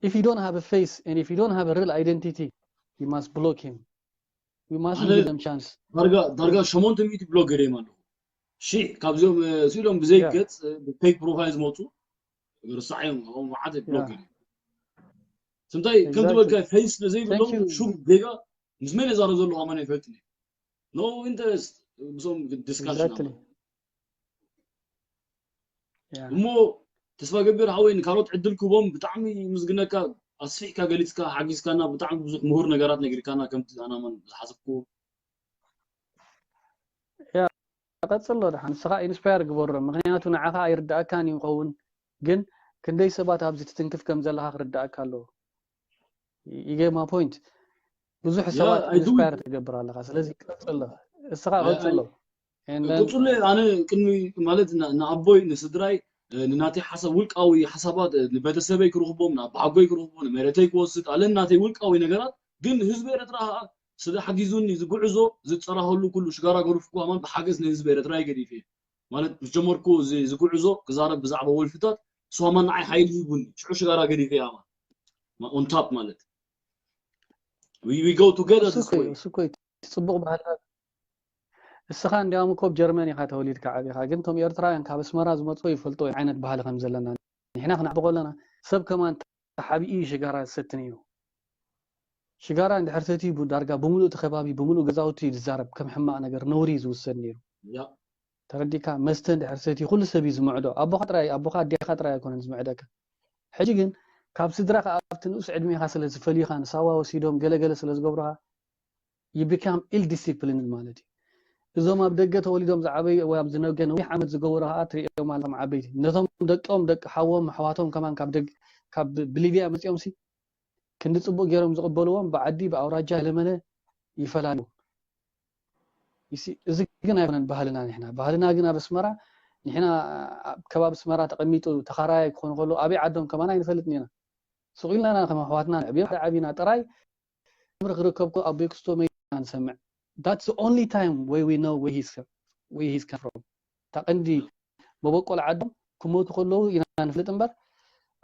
If you don't have a face and if you don't have a real identity, you must block him. We must give them chance. ዳርጋ ዳርጋ ሸሞንተ ሚእቲ ብሎክ ገይረዮም ኣለኹ። ሽሕ ካብዚኦም ስኢሎም ብዘይ ገጽ ብፌክ ፕሮፋይል ዝመፁ ርሳዕ እዮም። ኣብኦም መዓት ብሎክ ገይረዮም። ስምታይ ከም ዝበልካ ፈይስ ዘይብሎም ሹም ጌጋ ምስ መን የዛረብ ዘሎ ኣማን ኣይፈልጥን እዩ። No interest ብዞም ዲስካሽን እሞ ተስፋ ገብር ሓወይ ንካሮት ዕድል ክቦም ብጣዕሚ ምስግነካ ኣስፊሕካ ገሊፅካ ሓጊዝካና ብጣዕሚ ብዙሕ ምሁር ነገራት ነጊርካና ከምቲ ኣናመን ዝሓሰብኩ ቀፅሎ ደሓን ንስኻ ኢንስፓየር ግበሮ ምክንያቱ ንዓኻ ኣይርዳእካን ይኸውን ግን ክንደይ ሰባት ኣብዚ ትትንክፍ ከም ዘለኻ ክርዳእካ ኣለዎ ይገማ ፖይንት ብዙሕ ሰባት ኢንስፓየር ትገብር ኣለኻ ስለዚ ቀፅሎ እስኻ ቀፅሎ ቁፅሉ ኣነ ቅድሚ ማለት ንኣቦይ ንስድራይ ንናተይ ሓሳብ ውልቃዊ ሓሳባት ንቤተሰበይ ክረኽቦም ንኣባሓጎይ ክረኽቦ ንመሬተይ ክወስድ ኣለ ናተይ ውልቃዊ ነገራት ግን ህዝቢ ኤርትራ ስለ ሓጊዙኒ ዝጉዕዞ ዝፀራኸሉ ኩሉ ሽጋራ ገሩፍኩ ኣማን ብሓገዝ ንህዝቢ ኤርትራ ይገዲፍ እየ ማለት ዝጀመርኩ ዝጉዕዞ ክዛረብ ብዛዕባ ወልፍታት እሱ ኣማን ንዓይ ሓይሊ ሂቡኒ ሽዑ ሽጋራ ገዲፈ እየ ኣማን on top ማለት we go together this way ጽቡቕ ባህልና እስኻ እንዲያውም እኮ ኣብ ጀርመን ኢኻ ተወሊድካ ዓቢኻ ግን እቶም ኤርትራውያን ካብ ኣስመራ ዝመፁ ይፈልጡ ዓይነት ባህሊ ከም ዘለና ንሕና ክንዓቢ ከለና ሰብ ከማን ተሓቢኡ እዩ ሽጋራ ዝሰቲ ነይሩ ሽጋራ እንድሕር ሰትዩ ዳርጋ ብምሉእ እቲ ከባቢ ብምሉእ ገዛውቲ እዩ ዝዛረብ ከም ሕማቕ ነገር ነውሪ እዩ ዝውሰድ ነይሩ ተረዲካ መስተ እንድሕር ሰትዩ ኩሉ ሰብ እዩ ዝምዕዶ ኣቦኻ ጥራይ ኣቦኻ ኣዴኻ ጥራይ ኣይኮነን ዝምዕደካ ሕጂ ግን ካብ ስድራኻ ኣብቲ ንኡስ ዕድሜኻ ስለ ዝፈልዩኻ ንሳዋ ወሲዶም ገለገለ ስለ ዝገብሩኻ you become ill disciplined ማለት እዩ እዞም ኣብ ደገ ተወሊዶም ዝዓበዩ ወይ ኣብ ዝነገ ነዊሕ ዓመት ዝገበሩ ከዓ ትሪኦም ኣለኹም ዓበይቲ ነቶም ደቆም ደቂ ሓዎም ኣሕዋቶም ከማን ካብ ደግ ካብ ብሊብያ መፂኦም ሲ ክንዲ ፅቡቅ ገይሮም ዝቅበልዎም ብዓዲ ብኣውራጃ ለመለ ይፈላሉ እዚ ግን ኣይኮነን ባህልና ንሕና ባህልና ግን ኣብ ኣስመራ ንሕና ኣብ ከባቢ ኣስመራ ተቀሚጡ ተኻራያይ ክኾኑ ከለዉ ኣበይ ዓዶም ከማን ኣይንፈልጥን ኢና ስቕ ኢልና ከም ኣሕዋትና ንዕብዮም ሓደ ዓቢና ጥራይ ምሪ ክርከብኩ ኣቦይ ክስቶ መይና ንሰምዕ that's the only time where we know where he's, where he's come from እታ ቀንዲ መበቆል ዓዶም ክሞቱ ከለዉ ኢና ንፍልጥ እምበር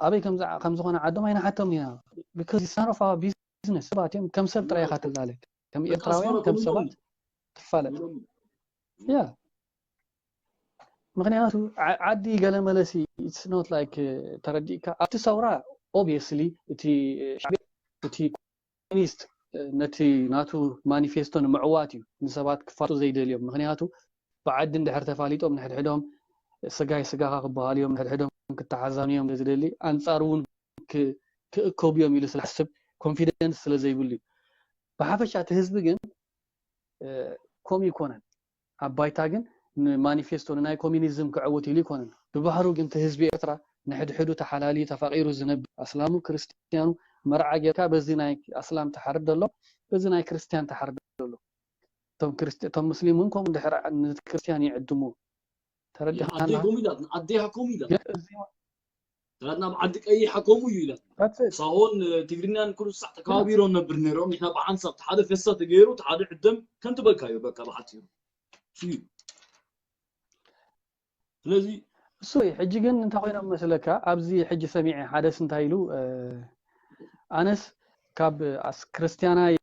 ኣበይ ከም ዝኾነ ዓዶም ኣይንሓቶም ኢና because it's none of our business ሰባት እዮም ከም ሰብ ጥራይ ኢኻ ትላለ ከም ኤርትራውያን ከም ሰባት ትፋለጥ ያ ምክንያቱ ዓዲ ገለ መለሲ it's not like ተረዲእካ ኣብቲ ሰውራ obviously እቲ እቲ ኮሚኒስት ነቲ ናቱ ማኒፌስቶ ንምዕዋት እዩ ንሰባት ክፋቱ ዘይደልዮም ምክንያቱ ብዓዲ እንድሕር ተፋሊጦም ንሕድሕዶም ስጋይ ስጋኻ ክበሃሉ እዮም ንሕድሕዶም ክተሓዛኑ እዮም ዝደሊ ኣንፃር እውን ክእከቡ እዮም ኢሉ ስለሓስብ ኮንፊደንስ ስለ ዘይብሉ እዩ ብሓፈሻ እቲ ህዝቢ ግን ከምኡ ይኮነን ኣብ ባይታ ግን ንማኒፌስቶ ንናይ ኮሚኒዝም ክዕውት ኢሉ ይኮነን ብባህሩ ግን እቲ ህዝቢ ኤርትራ ንሕድሕዱ ተሓላልዩ ተፋቂሩ ዝነብር ኣስላሙ ክርስትያኑ መርዓ ጌርካ በዚ ናይ ኣስላም ትሓርድ ኣሎ በዚ ናይ ክርስትያን ትሓርድ ኣሎ እቶም ሙስሊም እውን ከምኡ እንድሕር ነቲ ክርስትያን ይዕድሙ ተረዲኻና ኣዴኻ ከምኡ ኢላ ናትና ኣብ ዓዲ ቀይሕ ሓኮሙ እዩ ኢላ ሳሆን ትግርኛን ኩሉ ሳዕ ተከባቢሮም ነብር ነይሮም ንሕና ብሓንሳብ ሓደ ፈሳ ተገይሩ ሓደ ዕደም ከም ትበልካ እዩ በቃ ብሓፂሩ እዩ ስለዚ እሱ ሕጂ ግን እንታይ ኮይኖም መስለካ ኣብዚ ሕጂ ሰሚዐ ሓደስ እንታይ ኢሉ ኣነስ ካብ ክርስትያናይ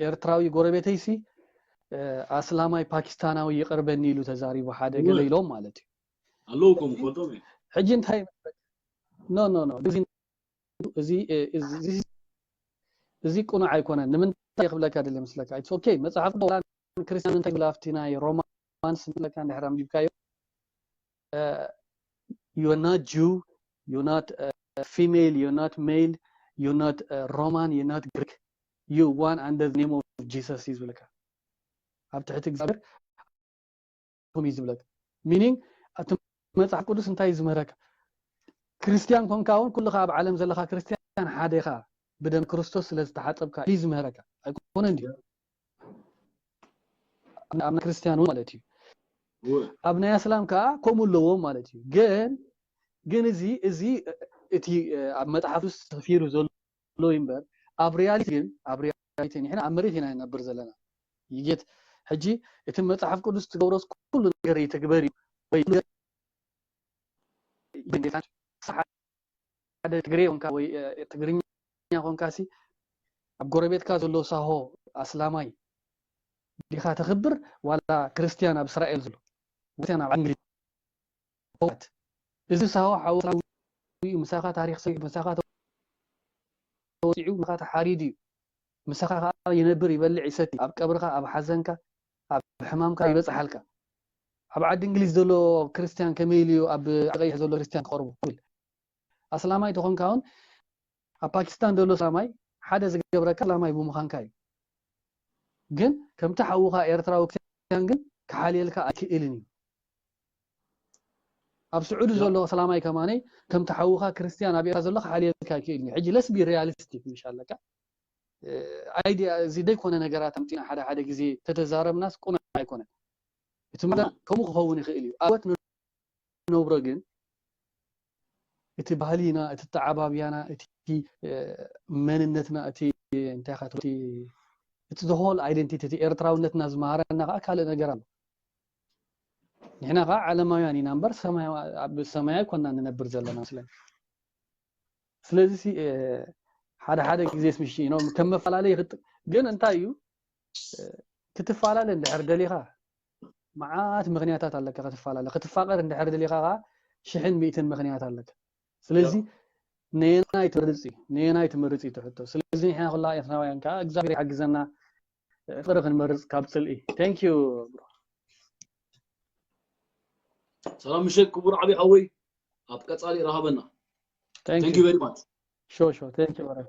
ኤርትራዊ ጎረቤተይሲ ኣስላማይ ፓኪስታናዊ ይቅርበኒ ኢሉ ተዛሪቡ ሓደ ገለ ኢሎም ማለት እዩ ኣለውኩም ፈልጦም እዩ ሕጂ እንታይ ኖ ኖ ኖ እዚ እዚ ቅኑዕ ኣይኮነን ንምንታይ ክብለካ ደለ ምስለካ ኦኬ መፅሓፍ ክርስቲያን እንታይ ብላ ኣብቲ ናይ ሮማንስ ምስለካ እንድሕር ኣንቢብካዮ you're not Jew, you're not uh, female, you're not male, you're not uh, Roman, you're not Greek. You one under the name of Jesus is ዝብለካ ኣብ ትሕቲ እግዚኣብሔር ቶም እዩ ዝብለካ ሚኒንግ እቲ መፅሓፍ ቅዱስ እንታይ እዩ ዝምህረካ ክርስትያን ኮንካ እውን ኩልካ ኣብ ዓለም ዘለካ ክርስትያን ሓደ ኢኻ ብደም ክርስቶስ ስለ ዝተሓፀብካ እዩ ዝምህረካ ኣይኮነ እንዲ ኣብ ናይ ክርስትያን እውን ማለት እዩ ኣብ ናይ ኣስላም ከዓ ከምኡ ኣለዎም ማለት እዩ ግን ግን እዚ እዚ እቲ ኣብ መፅሓፍ ውስጥ ሰፊሩ ዘሎ እምበር ኣብ ሪያሊቲ ግን ኣብ ሪያሊቲ ንሕና ኣብ መሬት ኢና ንነብር ዘለና ይጌት ሕጂ እቲ መፅሓፍ ቅዱስ ትገብሮስ ኩሉ ነገር ይትግበር እዩ ወይ ሓደ ትግሬ ኮንካ ወይ ትግርኛ ኮንካ ሲ ኣብ ጎረቤትካ ዘሎ ሳሆ ኣስላማይ ዲኻ ተኽብር ዋላ ክርስትያን ኣብ እስራኤል ዘሎ ክርስትያን ኣብ እንግሊዝ እዚ ሳሆ ሓወ እዩ፣ ምሳኻ ታሪኽ ሰሪሑ፣ ምሳኻ ተወፂዑ፣ ምሳኻ ተሓሪዱ እዩ። ምሳኻ ከዓ ይነብር፣ ይበልዕ፣ ይሰቲ፣ ኣብ ቀብርኻ፣ ኣብ ሓዘንካ፣ ኣብ ሕማምካ ይበፅሓልካ። ኣብ ዓዲ እንግሊዝ ዘሎ ክርስቲያን ከመይ ኢሉ እዩ ኣብ ዓዲ ቀይሕ ዘሎ ክርስቲያን ክቐርቡ ይብል? ኣስላማይ ተኾንካ እውን ኣብ ፓኪስታን ዘሎ ኣስላማይ ሓደ ዝገብረካ ኣስላማይ ብምዃንካ እዩ። ግን ከምቲ ሓውኻ ኤርትራዊ ክርስቲያን ግን ክሓልየልካ ኣይክእልን እዩ። ኣብ ስዑዲ ዘሎ ኣስላማይ ከማነይ ከምቲ ሓውኻ ክርስቲያን ኣብ ኤርትራ ዘሎ ክሓልየልካ ኣይክእልን እዩ። ሕጂ let's be realistic ምሽ ኣለካ። ኣይዲያ እዚ ደይኮነ ነገራት ኣምፂና ሓደ ሓደ ግዜ ተተዛረብናስ ቁኑዕ ኣይኮነን። እቲ መዳ ከምኡ ክኸውን ይኽእል እዩ። ኣወት ንነብሮ ግን እቲ ባህሊና፣ እቲ ተዓባብያና፣ እቲ መንነትና፣ እቲ እንታይ ካ እቲ the whole identity፣ እቲ ኤርትራውነትና ዝመሃረና ከዓ ካልእ ነገር ኣሎ። ንሕና ከዓ ዓለማውያን ኢና እምበር ሰማይ ኣብ ሰማይ ኣይኮና ንነብር ዘለና መስለኒ። ስለዚ ሓደ ሓደ ግዜ ምስ ከም መፈላለይ ይኽጥ ግን እንታይ እዩ ክትፈላለ እንድሕር ደሊኻ መዓት ምኽንያታት ኣለካ ክትፈላለ ክትፋቐር እንድሕር ደሊኻ ከዓ ሽሕን ሚእትን ምኽንያት ኣለካ። ስለዚ ነየናይ ትመርፅ እዩ ነየናይ ትመርፅ እዩ ትሕቶ። ስለዚ ንሕና ኩላ ኤርትራውያን ከዓ እግዚኣብሔር ይሓግዘና ፍቅሪ ክንመርፅ ካብ ፅልኢ። Thank you bro። ሰላም ምሸት ክቡር ዓብይ ሓወይ፣ ኣብ ቀፃሊ ረኸበና። Thank Thank you you very much። Sure sure thank you bro።